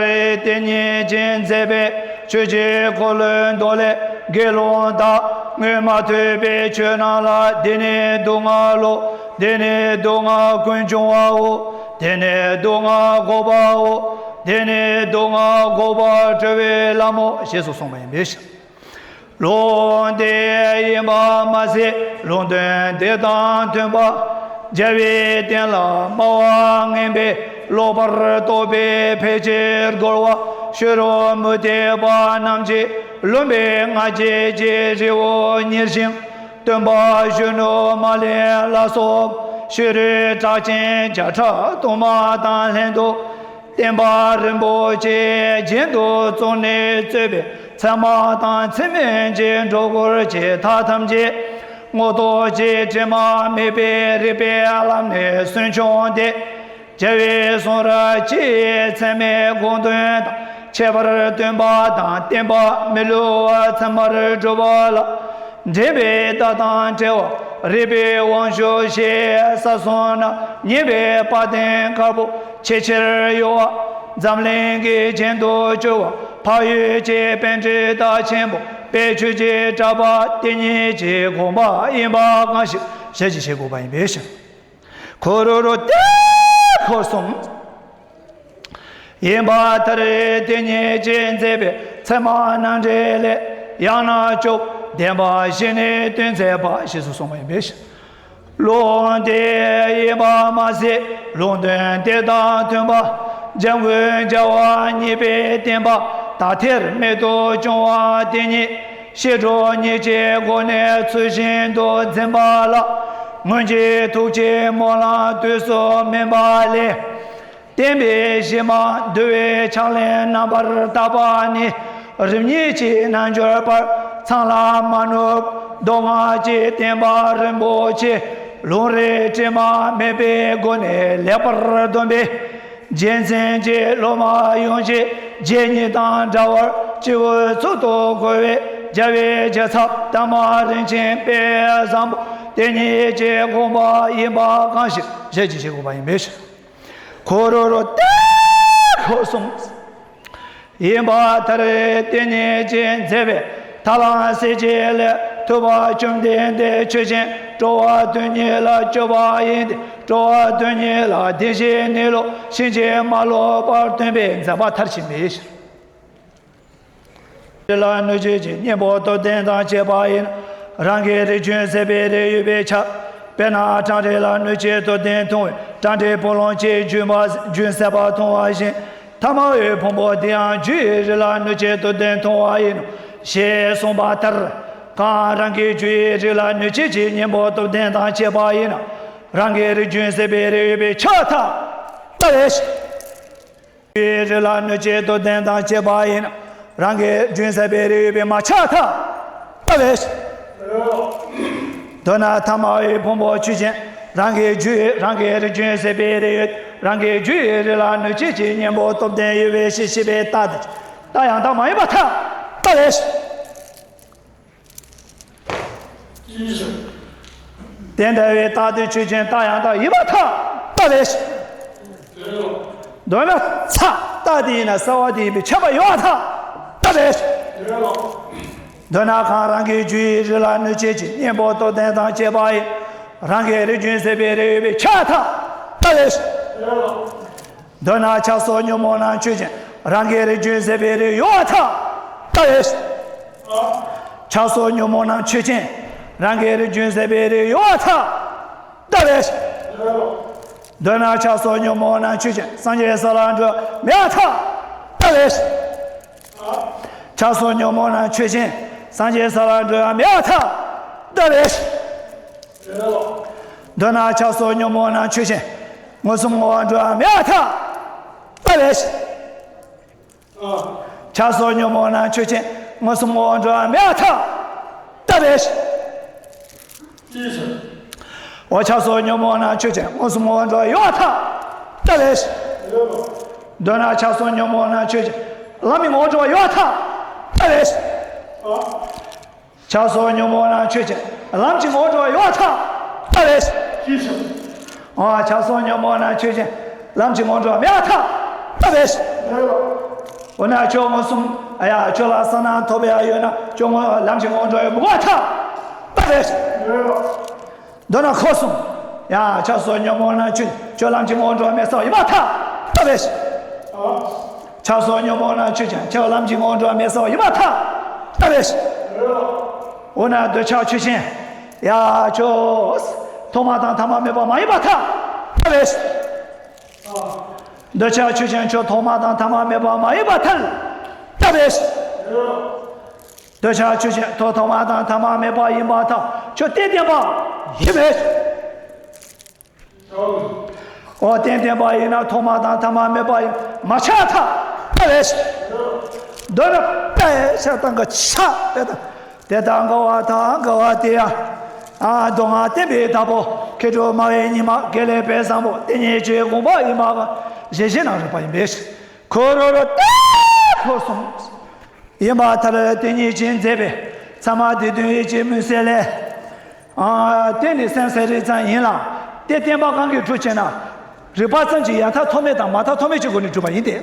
དེ་ཉིད་ཅན་མཛད་པའི་ཆོས་ཀྱི་འཁོར་ལོའི་མདོ་ལས་དགེ་སློང་དག་སྔོན་མ་ཐོས་པའི་ཆོས་རྣམས་ལ། འདི་ནི་སྡུག་བསྔལ་ལོ། འདི་ནི་སྡུག་བསྔལ་ཀུན་འབྱུང་བའོ། འདི་ནི་སྡུག་བསྔལ་འགོག་པའོ། འདི་ནི་སྡུག་བསྔལ་འགོག་པར་སྤྲོ་བའི་ལམ་མོ། ཞེས་སུ་གསུངས་པ་ཡིན་པས། ལུང་དེ་ཡིན་པ་མ་ཟད་ལུང་དོན་དེ་དང་མཐུན་པ། རྒྱལ་བའི་བསྟན་ལ་སྨྲ་བ་ངན་པས་ལོག་པར་རྟོག་པའི་ཕལ་ཆེར་རྒོལ་བ་ཤོ་རོ་མུ་སྟེགས་པ་རྣམས་ཀྱིས་ལུང་པའི་སྔ་རྗེས་ཀྱི་རི་བོ་ཉེར་བཞི། སྟོན་པ་གཞོན་ནུ་མ་ལེ་ལ་སོགས་ཤོ་རོའི་གྲགས་ཅན་བརྒྱ་ཕྲག་དུ་མ་དང་ལྷན་དུ། བསྟན་པ་རིན་པོ་ཆེ་རྒྱན་དུ་བཙུགས་ནས་གཙོས་པའི་ཚད་མ་དང་ཚད་མིན་གྱི་སྒྲོ་སྐུར་གྱི་མཐའ་ཐམས་ཅད་མངོན་རྟོགས་ཀྱི་དྲི་མ་མེད་པའི་རིགས་པའི་ལམ་ནས་སུན་ཕྱུང་སྟེ། རྒྱལ་བའི་གསུང་རབ་སྤྱི་ཡི་ཚད་མའི་དགོངས་དོན་དང་ཁྱད་པར་སྟོན་པ་དང་བསྟན་པ་མི་བསླུ་བར་ཚད་མར་སྒྲུབ་པ་ལ། འདྲེན་པའི་བརྡ་དང་བྲལ་བ་རིག་པའི་དབང་ཕྱུག་ཞེས་ས་གསུམ་ན་མཉེས་པའི་དཔལ་ལྡན་དཀར་པོ་ཆེས་ཆེར་གཡོ་བ། འཛམ་གླིང་གི་རྒྱན་དུ་གྱུར་པ་འཕགས་ཡུལ་གྱི་པཎྜི་ཏ་ཆེན་པོ་དཔལ་ཆོས་ཀྱི་གྲགས་པ་དེ་ཉིད་ཀྱི་དགོངས་པ་ཡིན་པ་གང་ཞིག་ཞལ་གྱིས་བཞེས་དགོས་པ་ཡིན་པས། ཁོ་རུ་རུ་ཏེ་འཁོར་གསུམ། ཡིན་པ་མཐར་དེ་ཉིད་ཅེས་མཛད་པའི་ཚད་མ་རྣམ་འགྲེལ་ལས། ཡང་ན་སྐྱོབ་བདེན་པ་བཞི་ནི་སྟོན་མཛད་པ། ཞེས་སུ་གསུངས་པ་ཡིན་པས། ལུང་དེ་ཡིན་པ་མ་ཟད་ལུང་དོན་དེ་དང་མཐུན་པ། འཇམ་མགོན་རྒྱལ་བ་གཉིས་པའི་བསྟན་པ་དག་ཐེར་རྨད་དུ་བྱུང་བ་དེ་ཉིད་བཤད་སྒྲུབ་གཉིས་ཀྱི་སྒོ་ནས་ཚུལ་བཞིན་དུ་འཛིན་པ་ལ། སྔོན་གྱི་ཐུགས་ཀྱི་སྨོན་ལམ་དུས་སུ་སྨིན་པ་ལས། བསྟན་པའི་གཞི་མ་འདུལ་བའི་ཕྱག་ལེན་རྣམ་པར་དག་པ་ནི། རིམ་གཉིས་ཀྱི་རྣལ་འབྱོར་པར་ཚང་ལ་མ་ནུབ། མདོ་སྔགས་ཀྱི་བསྟན་པ་རིན་པོ་ཆེ། ལུང་རིགས་དྲི་མ་མེད་པའི་སྒོ་ནས་ལེགས་པར་འདོམས་པའི་རྒྱལ་མཚན་གྱི་སློབ་མ་ཡོངས་ཀྱི་རྗེ་ཉིད་དང་འདྲ་བར་སྤྱི་བོའི་གཙུག་ཏུ་བཀུར་བའི་རྒྱལ་བའི་རྒྱལ་ཚབ་དར་མ་རིན་ཆེན་དཔལ་བཟང་པོ་དེ་ཉིད་ཀྱི་དགོངས་པ་ཡིན་པ་གང་ཞིག་ཞལ་གྱིས་བཞེས་དགོས་པ་ཡིན་པས། ཁོ་རུ་རུ་ཏེ་འཁོར་གསུམ། ཡིན་པ་མཐར་དེ་ཉིད་ཅེས་མཛད་པའི་ཐར་ལམ་གསལ་བྱེད་ལས། ཐུབ་པ་བཅོམ་ལྡན་འདས་ཆོས་ཅན། སྤྲོ་བ་དོན་གཉེར་ལ་སྤྱོད་པ་ཡིན་ཏེ། སྤྲོ་བ་དོན་གཉེར་ལ་བདེན་བཞིའི་གནས་ལུགས་ཕྱིན་ཅི་མ་ལོག་པར་སྟོན་པའི་མཛད་པ་མཐར་ཕྱིན་པའི་ཕྱིར། རི་ལ་གནོད་བྱེད་ཀྱི་གཉེན་པོ་སྟོབས་ལྡན་དང་བཅས་པ་ཡིན་ན། རང་གི་རིགས་རྒྱུན་ཟད་པའི་རིགས་ཡོད་པས་ཁྱབ། དཔེར་ན་སྤྲང་རི་ལ་གནོད་བྱེད་སྟོབས་ལྡན་མཐོང་བས། སྤྲང་རི་སྤུ་ལོང་ཅན་རྒྱུན་པ་རྒྱུན་ཟད་པ་མཐོང་བ་བཞིན། ཐ་མ་བའི་ཕུང་པོ་འདི་ཡང་རྒྱུ་ཡི་རིགས་ལ་གནོད་བྱེད་སྟོབས་ལྡན་མཐོང་བ་ཡིན་ནོ། ཞེས་གསུངས་པ་ལྟར། གང་རང་གི་རྒྱུ་ཡི་རིགས་ལ་གནོད་བྱེད་ཀྱི་གཉེན་པོ་སྟོབས་ལྡན་དང་བཅས་པ་ཡིན་ན། རང་གི་རིགས་རྒྱུན་ཟད་པའི་རིགས་ཡོད་པས་ཁྱབ་པར་ཐལ། ལྟ་བའི་ཕྱིར། རྒྱུ་ཡི་རིགས་ལ་གནོད་བྱེད་སྟོབས་ལྡན་དང་བཅས་པ་ཡིན་ན། རང་གི་རྒྱུན་ཟད་པའི་རིགས་ཡོད་པས་མ་ཁྱབ་པར་ཐལ། ལྟ་བའི་ཕྱིར། མདོར་ན་ཐ་མ་བའི་ཕུང་པོ་ཆོས་ཅན། རང་གི་རྒྱུ་ཡི་རང་གི་རིགས་རྒྱུན་ཟད་པའི་རིགས་ཡོད། རང་གི་རྒྱུ་ཡི་རིགས་ལ་གནོད་བྱེད་ཀྱི་གཉེན་པོ་སྟོབས་ལྡན་ཡོད་པའི་ཕྱིར་ཞེས་པའི་རྟགས་དེ་རྟགས་ཡང་དག་མ་ཡིན་པར་ཐལ། ལྟ་བའི་ཕྱིར། དེ་འདྲ་བའི་རྟགས་དེ་ཆོས་ཅན་རྟགས་ཡང་དག་ཡིན་པར་ཐལ། ལྟ་བའི་ཕྱིར། མདོར་ན་ཚ་རྟགས་དེ་ཡིན་ན་གསལ་བ་དེ་ཡིན་པས་ཁྱབ་པ་ཡོད་པར་ཐལ། ལྟ་བའི་ཕྱིར། མདོར་ན་གང་རང་གི་རྒྱུ་ཡི་རིགས་ལ་གནོད་བྱེད་ཀྱི་གཉེན་པོ་སྟོབས་ལྡན་དང་བཅས་པ་ཡིན། རང་གི་རིགས་རྒྱུན་ཟད་པའི་རིགས་ཡོད་པས་ཁྱབ་པར་ཐལ། ལྟ་བའི་ཕྱིར། མདོར་ན་ཆགས་སོགས་ཉོན་མོངས་རྣམས་ཆོས་ཅན། རང་གི་རིགས་རྒྱུན་ཟད་པའི་རིགས་ཡོད་པར་ཐལ། ལྟ་བའི་ཕྱིར། ཆགས་སོགས་ཉོན་མོངས་རྣམས་ཆོས་ཅན། རང་གི་རིགས་རྒྱུན་ཟད་པའི་རིགས་ཡོད་པར་ཐལ། ལྟ་བའི་ཕྱིར། མདོར་ན་ཆགས་སོགས་ཉོན་མོངས་རྣམས་ཆོས་ཅན། སངས་རྒྱས་ས་ལ་འགྲོ་བ་མེད་པར་ཐལ། ལྟ་བའི་ཕྱིར། ཆགས་སོགས་ཉོན་མོངས་རྣམས་ཆོས་ཅན། སངས་རྒྱས་ས་ལ་འགྲོ་བ་མེད་པར་ཐལ། ལྟ་བའི་ཕྱིར། མདོར་ན་ཆགས་སོགས་ཉོན་མོངས་རྣམས་ཆོས་ཅན། མངོན་སུམ་ངོ་བོར་འགྲོ་བ་མེད་པར་ཐལ། ལྟ་བའི་ཕྱིར། ཆགས་སོགས་ཉོན་མོངས་རྣམས་ཆོས་ཅན། མངོན་སུམ་ངོ་བོར་འགྲོ་བ་མེད་པར་ཐལ། ལྟ་བའི་ཕྱིར། འོ་ཆགས་སོགས་ཉོན་མོངས་རྣམས་ཆོས་ཅན། མངོན་སུམ་ངོ་བོར་འགྲོ་བ་ཡོད་པར་ཐལ། ལྟ་བའི་ཕྱིར། མདོར་ན་ཆགས་སོགས་ཉོན་མོངས་རྣམས་ཆོས་ཅན། ལམ་གྱི་ངོ་བོར་འགྲོ་བ་ཡོད་པར་ཐལ། ལྟ་བའི་ཕྱིར། ཆགས་སོགས་ཉོན་མོངས་རྣམས་ཆོས་ཅན། ལམ་གྱི་ངོ་བོར་འགྲོ་བ་ཡོད་པར་ཐལ། ལྟ་བའི་ཕྱིར། འོ་ཆགས་སོགས་ཉོན་མོངས་རྣམས་ཆོས་ཅན། ལམ་གྱི་ངོ་བོར་འགྲོ་བ་མེད་པར་ཐལ། ལྟ་བའི་ཕྱིར། འོ་ན་ཁྱོད་མངོན་སུམ། ཨ་ཡ་ཁྱོད་ལ་བསམ་ན་ཐོབ་པ་ཡོད་ན་ཁྱོད་ངོ་ལམ་གྱི་ངོ་བོར་འགྲོ་བ་མི་དགོས་པར་ཐལ། ལྟ་བའི་ཕྱིར། མདོར་ན་འཁོར་གསུམ། ཡ་ཆགས་སོགས་ཉོན་མོངས་རྣམས་ཆོས་ཅན། ཁྱོད་ལམ་གྱི་ངོ་བོར་འགྲོ་བ་མེད་ས་ཡིན་པར་ཐལ། ལྟ་བའི་ཕྱིར། ཆགས་སོགས་ཉོན་མོངས་རྣམས་ཆོས་ཅན། ཁྱོད་ལམ་གྱི་ངོ་བོར་འགྲོ་བ་མེད་ས་ཡིན་པར་ཐལ། ལྟ་བའི་ཕྱིར། འོ་ན་འདོད་ཆགས་ཆོས་ཅན། ཡ་ཁྱོད་ཐོག་མ་དང་ཐ་མ་མེད་པ་མ་ཡིན་པར་ཐལ། ལྟ་བའི་ཕྱིར། འདོད་ཆགས་ཆོས་ཅན། ཁྱོད་ཐོག་མ་དང་ཐ་མ་མེད་པ་མ་ཡིན་པར་ཐལ། ལྟ་བའི་ཕྱིར། འདོད་ཆགས་ཆོས་ཅན། ཁྱོད་ཐོག་མ་དང་ཐ་མ་མེད་པ་ཡིན་པར་ཐལ། ཁྱོད་རྟེན་བརྟེན་པ་ཡིན་པའི་ཕྱིར། འོ་རྟེན་བརྟེན་པ་ཡིན་ན་ཐོག་མ་དང་ཐ་མ་མེད་པ་ཡིན་མ་ཁྱབ་པར་ཐལ། ལྟ་བའི་ཕྱིར། མདོར་ན་དཔེ་ཆ་སྟེང་གི་ཆ་དེ་དང་དེ་དང་འགལ་བ་དང་འགལ་བ་དེ་ཡང་། ཨ་མདོ་སྔགས་བསྟན་པའི་བདག་པོ་མཁས་གྲུབ་སྨྲ་བའི་ཉི་མ་དགེ་ལེགས་དཔལ་བཟང་པོ་དེ་ཉིད་ཀྱི་དགོངས་པ་ཡིན་པ་གང་ཞལ་བཞེས་གནང་རིགས་པ་ཡིན་པའི་ཕྱིར། འཁོར་རོ་རོ་ཏེ་འཁོར་གསུམ། ཡིན་པར་ཐལ། དེ་ཉིད་ཀྱིས་མཛད་པའི་ཚད་མ་སྡེ་བདུན་ཡིད་ཀྱི་མུན་སེལ་ལས། ཨ་དེ་ནི་སེམས་གསལ་རིག་ཙམ་ཡིན་ལ། དེ་བསྟན་པ་གང་གིས་གྲུབ་ཅེ་ན། རིག་པ་ཙམ་གྱིས་ཡང་དག་ཐོགས་མེད་དང་མ་དག་ཐོགས་མེད་ཀྱི་སྒོ་ནས་གྲུབ་པ་ཡིན་ཏེ།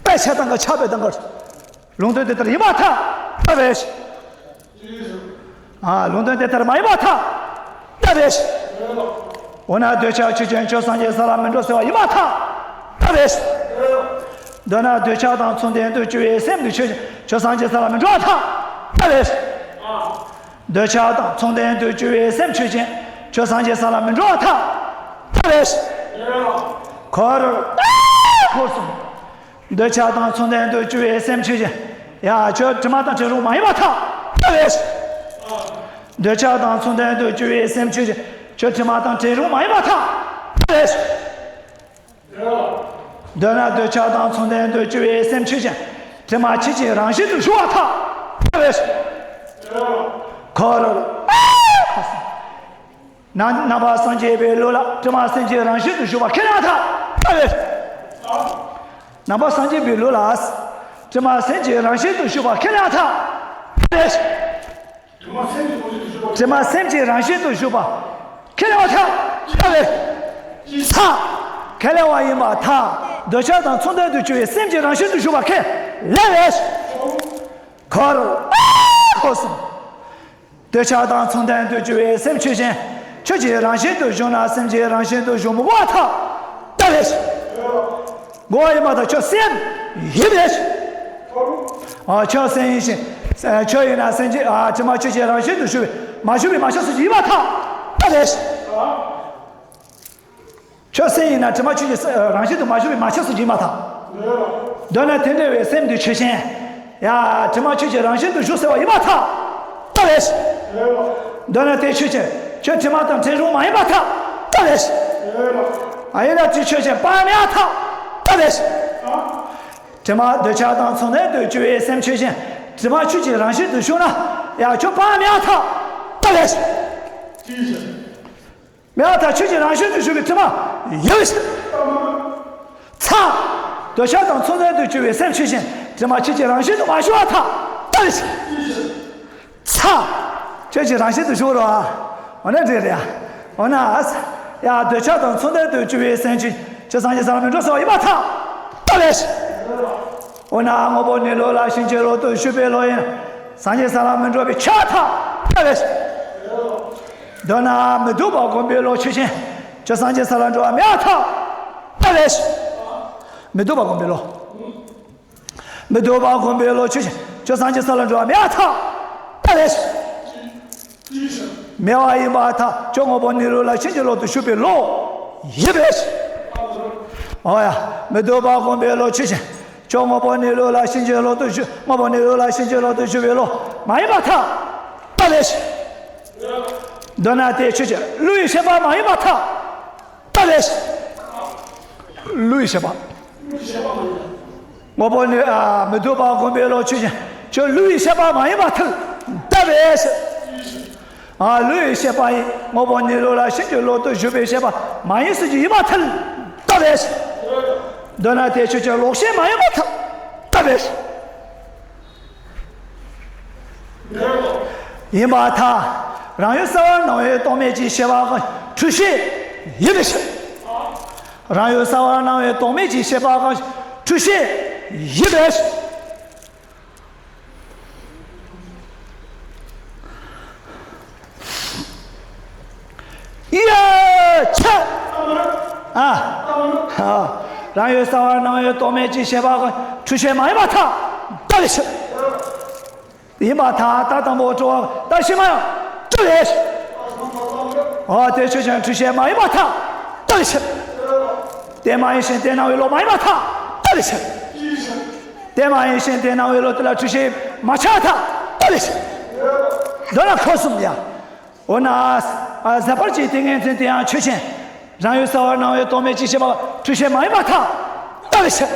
དཔེ་ཆ་སྟེང་གི་ཆ་དཔེ་སྟེང་གི་ལུང་དོན་དེ་ལྟར་ཡིན་པར་ཐལ། ལྟ་བའི་ཕྱིར། ཨ་ལུང་དོན་དེ་ལྟར་མ་ཡིན་པར་ཐལ། ལྟ་བའི་ཕྱིར། འོ་ན་འདོད་ཆགས་ཆོས་ཅན། ཁྱོད་སངས་རྒྱས་ས་ལ་མི་འགྲོ་ཟེར་བ་ཡིན་པར་ཐལ། ལྟ་བའི་ཕྱིར། མདོར་ན་འདོད་ཆགས་དང་མཚུངས་ལྡན་དུ་གྱུར་པའི་སེམས་ནི་ཆོས་ཅན། ཁྱོད་སངས་རྒྱས་ས་ལ་མི་འགྲོ་བར་ཐལ། ལྟ་བའི་ཕྱིར། འདོད་ཆགས་དང་མཚུངས་ལྡན་དུ་གྱུར་པའི་སེམས་ཆོས་ཅན། ཁྱོད་སངས་རྒྱས་ས་ལ་མི་འགྲོ་བར་ཐལ། ལྟ་བའི་ཕྱིར། འཁོར་འཁོར་གསུམ། འདོད་ཆགས་དང་མཚུངས་ལྡན་དུ་གྱུར་པའི་སེམས་ཆོས་ཅན། ཡ་ཁྱོད་དྲི་མ་དང་བྲལ་རུང་མ་ཡིན་པར་ཐལ། ལྟ་བའི་ཕྱིར། འདོད་ཆགས་དང་མཚུངས་ལྡན་དུ་གྱུར་པའི་སེམས་ཆོས་ཅན། ཁྱོད་དྲི་མ་དང་བྲལ་རུང་མ་ཡིན་པར་ཐལ། ལྟ་བའི་ཕྱིར། མདོར་ན་འདོད་ཆགས་དང་མཚུངས་ལྡན་དུ་གྱུར་པའི་སེམས་ཆོས་ཅན། དྲི་མ་ཆོས་ཅན་རང་བཞིན་དུ་ཞུགས་པར་ཐལ། ལྟ་བའི་ཕྱིར། འཁོར་འཁོར་གསུམ། ནང་ནང་པ་སངས་རྒྱས་པའི་ལུགས་ལ་དྲི་མ་སེམས་ཅན་རང་བཞིན་དུ་ཞུགས་པ་ཁས་ལེན་པར་ཐལ། ལྟ་བའི་ཕྱིར། ནང་པ་སངས་རྒྱས་པའི་ལུགས་ལ་དྲི་མ་སེམས་ཅན་རང་བཞིན་དུ་ཞུགས་པ་ཁས་ལེན་པར་ཐལ། ལྟ་བའི་ཕྱིར། དྲི་མ་སེམས་ཅན་རང་བཞིན་དུ་ཞུགས་པ་ཁས་ལེན་པར་ཐལ། ལྟ་བའི་ཕྱིར། ཁས་ལེན་པ་ཡིན་པར་ཐལ། འདོད་ཆགས་དང་མཚུངས་ལྡན་དུ་གྱུར་པའི་སེམས་ཅན་རང་བཞིན་དུ་ཞུགས་པ་ཁས་ལེན་པའི་ཕྱིར། འཁོར་འཁོར་གསུམ། འདོད་ཆགས་དང་མཚུངས་ལྡན་དུ་གྱུར་པའི་སེམས་ཆོས་ཅན། ཆོས་ཀྱི་རང་བཞིན་དུ་བཞུགས་ན་སེམས་ཀྱི་རང་བཞིན་དུ་བཞུགས་མི་དགོས་པར་ཐལ། ལྟ་བས། དགོས་པ་ཡིན་པར་ཐལ། ཁྱོད་སེམས་ཡིན་པས། ཨ། ཁྱོད་སེམས་ཡིན་ཞིང་། ཁྱོད་ཡིན་ན་སེམས་ཀྱི། ཨ། དྲི་མ་ཆོས་ཅན་རང་བཞིན་དུ་བཞུགས་པའི་མ་བཞུགས་པའི་མ་ཆགས་སུ་ཡིན་པར་ཐལ། ལྟ་བས། ཁྱོད་སེམས་ཡིན་ན་དྲི་མ་ཆོས་ཅན་རང་བཞིན་དུ་མ་བཞུགས་པའི་མ་ཆགས་སུ་ཡིན་པར་ཐལ། མདོར་ན་དེ་འདྲ་བའི་སེམས་འདི་ཆོས་ཅན། ཡ། དྲི་མ་ཆོས་ཅན་རང་བཞིན་དུ་བཞུགས་ཟེར་བ་ཡིན་པར་ཐལ། ལྟ་བས། མདོར་ན་དེ་ཆོས་ཅན། ཁྱོད་དྲི་མ་དང་བྲལ་རུང་མ་ཡིན་པར་ཐལ། ལྟ་བས། ཨ། ཡིན་ན་དེ་ཆོས་ཅན་པའང་མེད་པར་ཐལ། ལྟ་བས། དྲི་མ་འདོད་ཆགས་དང་མཚུངས་ལྡན་དུ་གྱུར་པའི་སེམས་ཆོས་ཅན། དྲི་མ་ཆོས་ཅན་རང་བཞིན་དུ་བཞུགས་ན། ཡ། ཁྱོད་པའང་མེད་པར་ཐལ། ལྟ་བས། མེད་པར་ཐལ། ཆོས་ཅན་རང་བཞིན་དུ་བཞུགས་པའི་དྲི་མ་ཡོད། ཚ། འདོད་ཆགས་དང་མཚུངས་ལྡན་དུ་གྱུར་པའི་སེམས་ཆོས་ཅན། དྲི་མ་ཆོས་ཅན་རང་བཞིན་དུ་མ་བཞུགས་པར་ཐལ། ལྟ་བས། ཚ། ཆོས་ཅན་རང་བཞིན་དུ་བཞུགས་རོ། འོ་ན་འགྲིག་རེད། འོ་ན། ཡ། འདོད་ཆགས་དང་མཚུངས་ལྡན་དུ་གྱུར་པའི་སེམས་ཆོས། ཁྱོད་སངས་རྒྱས་ས་ལ་མི་འགྲོ་ཟེར་བ་ཡིན་པར་ཐལ། ལྟ་བས། འོ་ན་དངོས་པོ་གནས་ལུགས་ལ་ཕྱིན་ཅི་ལོག་ཏུ་ཞུགས་པའི་བློ་ཡིན། སངས་རྒྱས་ས་ལ་མི་འགྲོ་བའི་ཕྱིར་ཐལ། ལྟ་བས། མདོར་ན་མི་སྡུག་པ་སྒོམ་པའི་བློ་ཆོས་ཅན། ཁྱོད་སངས་རྒྱས་ས་ལ་འགྲོ་བ་མེད་པར་ཐལ། ལྟ་བས། མི་སྡུག་པ་སྒོམ་པའི་བློ། མི་སྡུག་པ་སྒོམ་པའི་བློ་ཆོས་ཅན། ཁྱོད་སངས་རྒྱས་ས་ལ་འགྲོ་བ་མེད་པར་ཐལ། ལྟ་བས། མེད་པ་ཡིན་པར་ཐལ། ཁྱོད་དངོས་པོ་གནས་ལུགས་ལ་ཕྱིན་ཅི་ལོག་ཏུ་ཞུགས་པའི་བློ་ཡིན་པས། འོ་ཡ། མི་སྡུག་པ་སྒོམ་པའི་བློ་ཆོས་ཅན། ཁྱོད་དངོས་པོ་གནས་ལུགས་ལ་ཕྱིན་ཅི་ལོག་ཏུ་ཞུགས། དངོས་པོ་གནས་ལུགས་ལ་ཕྱིན་ཅི་ལོག་ཏུ་ཞུགས་པའི་བློ་མ་ཡིན་པར་ཐལ། ལྟ་བས། མདོར་ན་དེ་ཆོས་ཅན། བསླུ་བའི་ཤེས་པ་མ་ཡིན་པར་ཐལ། ལྟ་བས། བསླུ་བའི་ཤེས་པ། དངོས་པོ་གནས། ཨ། མི་སྡུག་པ་སྒོམ་པའི་བློ་ཆོས་ཅན། ཁྱོད་བསླུ་བའི་ཤེས་པ་མ་ཡིན་པར་ཐལ། ལྟ་བས། ཨ། བསླུ་བའི་ཤེས་པ་ཡིན། དངོས་པོ་གནས་ལུགས་ལ་ཕྱིན་ཅི་ལོག་ཏུ་ཞུགས་པའི་ཤེས་པ་མ་ཡིན་ཟེར་རྒྱུ་ཡིན་པར་ཐལ། ལྟ་བས། མདོར་ན་དེ་ཆོས་ཅན། ལོག་ཤེས་མ་ཡིན་པར་ཐལ། ལྟ་བས། ཡིན་པར་ཐལ། རང་ཡུལ་གསལ་བར་སྣང་བའི་རྟོག་མེད་ཀྱི་ཤེས་པ་གང་འཁྲུལ་ཤེས་ཡིན་པའི་ཕྱིར། རང་ཡུལ་གསལ་བར་སྣང་བའི་རྟོག་མེད་ཀྱི་ཤེས་པ་གང་འཁྲུལ་ཤེས་ཡིན་པའི་ཕྱིར། ཡ། ཆ། ཨ། ཨ། རང་ཡུལ་གསལ་བར་སྣང་བའི་རྟོག་མེད་ཀྱི་ཤེས་པ་གང་འཁྲུལ་ཤེས་མ་ཡིན་པར་ཐལ། ལྟ་བའི་ཕྱིར། ཡིན་པར་ཐལ། ད་དང་པོ་སྤྲོ་བ་ལྟ་ཤེས་མ་ཡིན། སྤྲོ་བའི་ཕྱིར། འོ་དེ་ཆོས་ཅན། འཁྲུལ་ཤེས་མ་ཡིན་པར་ཐལ། ལྟ་བའི་ཕྱིར། དེ་མ་ཡིན་ཞིང་དེ་སྣང་བའི་བློ་མ་ཡིན་པར་ཐལ། ལྟ་བའི་ཕྱིར། དེ་མ་ཡིན་ཞིང་དེ་སྣང་བའི་བློ་དེ་ལ་འཁྲུལ་ཤེས་མ་ཆགས་པར་ཐལ། ལྟ་བའི་ཕྱིར། མདོར་ན་འཁོར་གསུམ་ཡ། འོ་ན། ཨ། ཟད་པར་བྱེད་ཏིང་ངེ་འཛིན་དེ་ཡང་ཆོས་ཅན། རང་ཡུལ་གསལ་བར་སྣང་བའི་རྟོག་མེད་ཀྱི་ཤེས་པ་འཁྲུལ་ཤེས་མ་ཡིན་པར་ཐལ། ལྟ་བའི་ཕྱིར།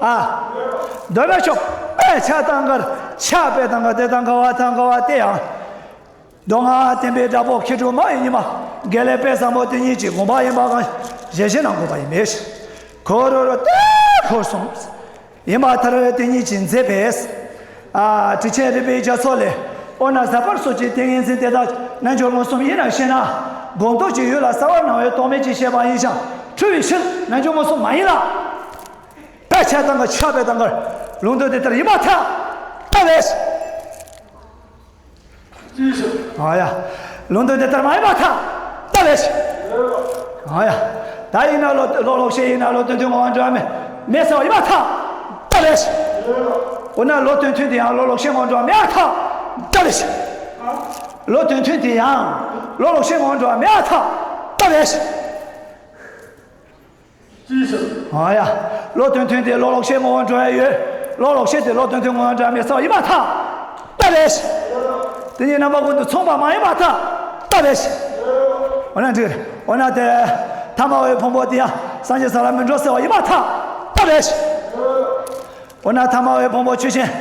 ཨ། མདོར་ན་ཆོས་དཔེ་ཆ་དང་འགལ། ཆ་དཔེ་དང་འགལ། དེ་དང་འགལ་བ་དང་འགལ་བ་དེ་ཡང་། མདོ་སྔགས་བསྟན་པའི་དྲག་པོ་མཁས་གྲུབ་མ་ཡི་ཉི་མ། དགེ་ལེགས་དཔལ་བཟང་པོ་དེ་ཉིད་ཀྱི་དགོངས་པ་ཡིན་པ་གང་ཞལ་བཞེས་གནང་དགོས་པ་ཡིན་པས། འཁོར་རོ་རོ་ཏེ་འཁོར་གསུམ། ཡིན་པར་ཐལ། དེ་ཉིད་ཀྱིས་མཛད་པས། ཨ། ཁྲི་ཆེན་རིམ་པའི་རྒྱ་མཚོ་ལས། འོ་ན་ཟད་པར་སོགས་ཀྱི་ཏིང་ངེ་འཛིན་དེ་དག་རྣལ་འབྱོར་མངོན་སུམ་ཡིན་ན་ཞེ་ན། སྒོམ་རྟོག་གི་ཡུལ་ལ་གསལ་བར་སྣང་བའི་རྟོག་མེད་ཀྱི་ཤེས་པ་ཡིན་ཞིང་འཁྲུལ་བའི་ཕྱིར་རྣལ་འབྱོར་མངོན་སུམ་མ་ཡིན་ལ། དཔེ་ཆ་དང་འགལ། ཆ་དཔེ་དང་འགལ། ལུང་དོན་དེ་ལྟར་ཡིན་པར་ཐལ། ལྟ་བས། ཨ་ཡ། ལུང་དོན་དེ་ལྟར་མ་ཡིན་པར་ཐལ། ལྟ་བས། ཨ་ཡ། ད་ཡིན་ན་བློ་བློ་ལོག་ཤེས་ཡིན་ན་བློ་དོན་མཐུན་ངོ་བོ་འགྲོ་བ་མེད་མེད་ཟེར་བ་ཡིན་པར་ཐལ། ལྟ་བས། འོ་ན་བློ་དོན་མཐུན་དེ་ཡང་བློ་ལོག་ཤེས་ངོ་བོ་འགྲོ་བ་མེད་པར་ཐལ། ལྟ་བས། བློ་དོན་མཐུན་དེ་ཡང་བློ་ལོག་ཤེས་ངོ་བོ་འགྲོ་བ་མེད་པར་ཐལ། ལྟ་བས། ཨ་ཡ། བློ་དོན་མཐུན་དེ་བློ་ལོག་ཤེས་ངོ་བོ་འགྲོ་ཡ་ཡོད། བློ་ལོག་ཤེས་དེ་བློ་དོན་མཐུན་ངོ་བོ་འགྲོ་ཡ་མེད་ཟེར་བ་ཡིན་པར་ཐལ། ལྟ་བས། དེ་གཉིས་རྣམ་པ་ཀུན་ཏུ་མཚུངས་པ་མ་ཡིན་པར་ཐལ། ལྟ་བས། འོ་ན་འགྲིག་འོ་ན་དེ། ཐ་མལ་པའི་ཕུང་པོ་དེ་ཡང་སངས་རྒྱས་ས་ལ་མི་འགྲོ་ཟེར་བ་ཡིན་པར་ཐལ། ལྟ་བས། འོ་ན་ཐ་མལ་པའི་ཕུང་པོ་ཆོས་ཅན།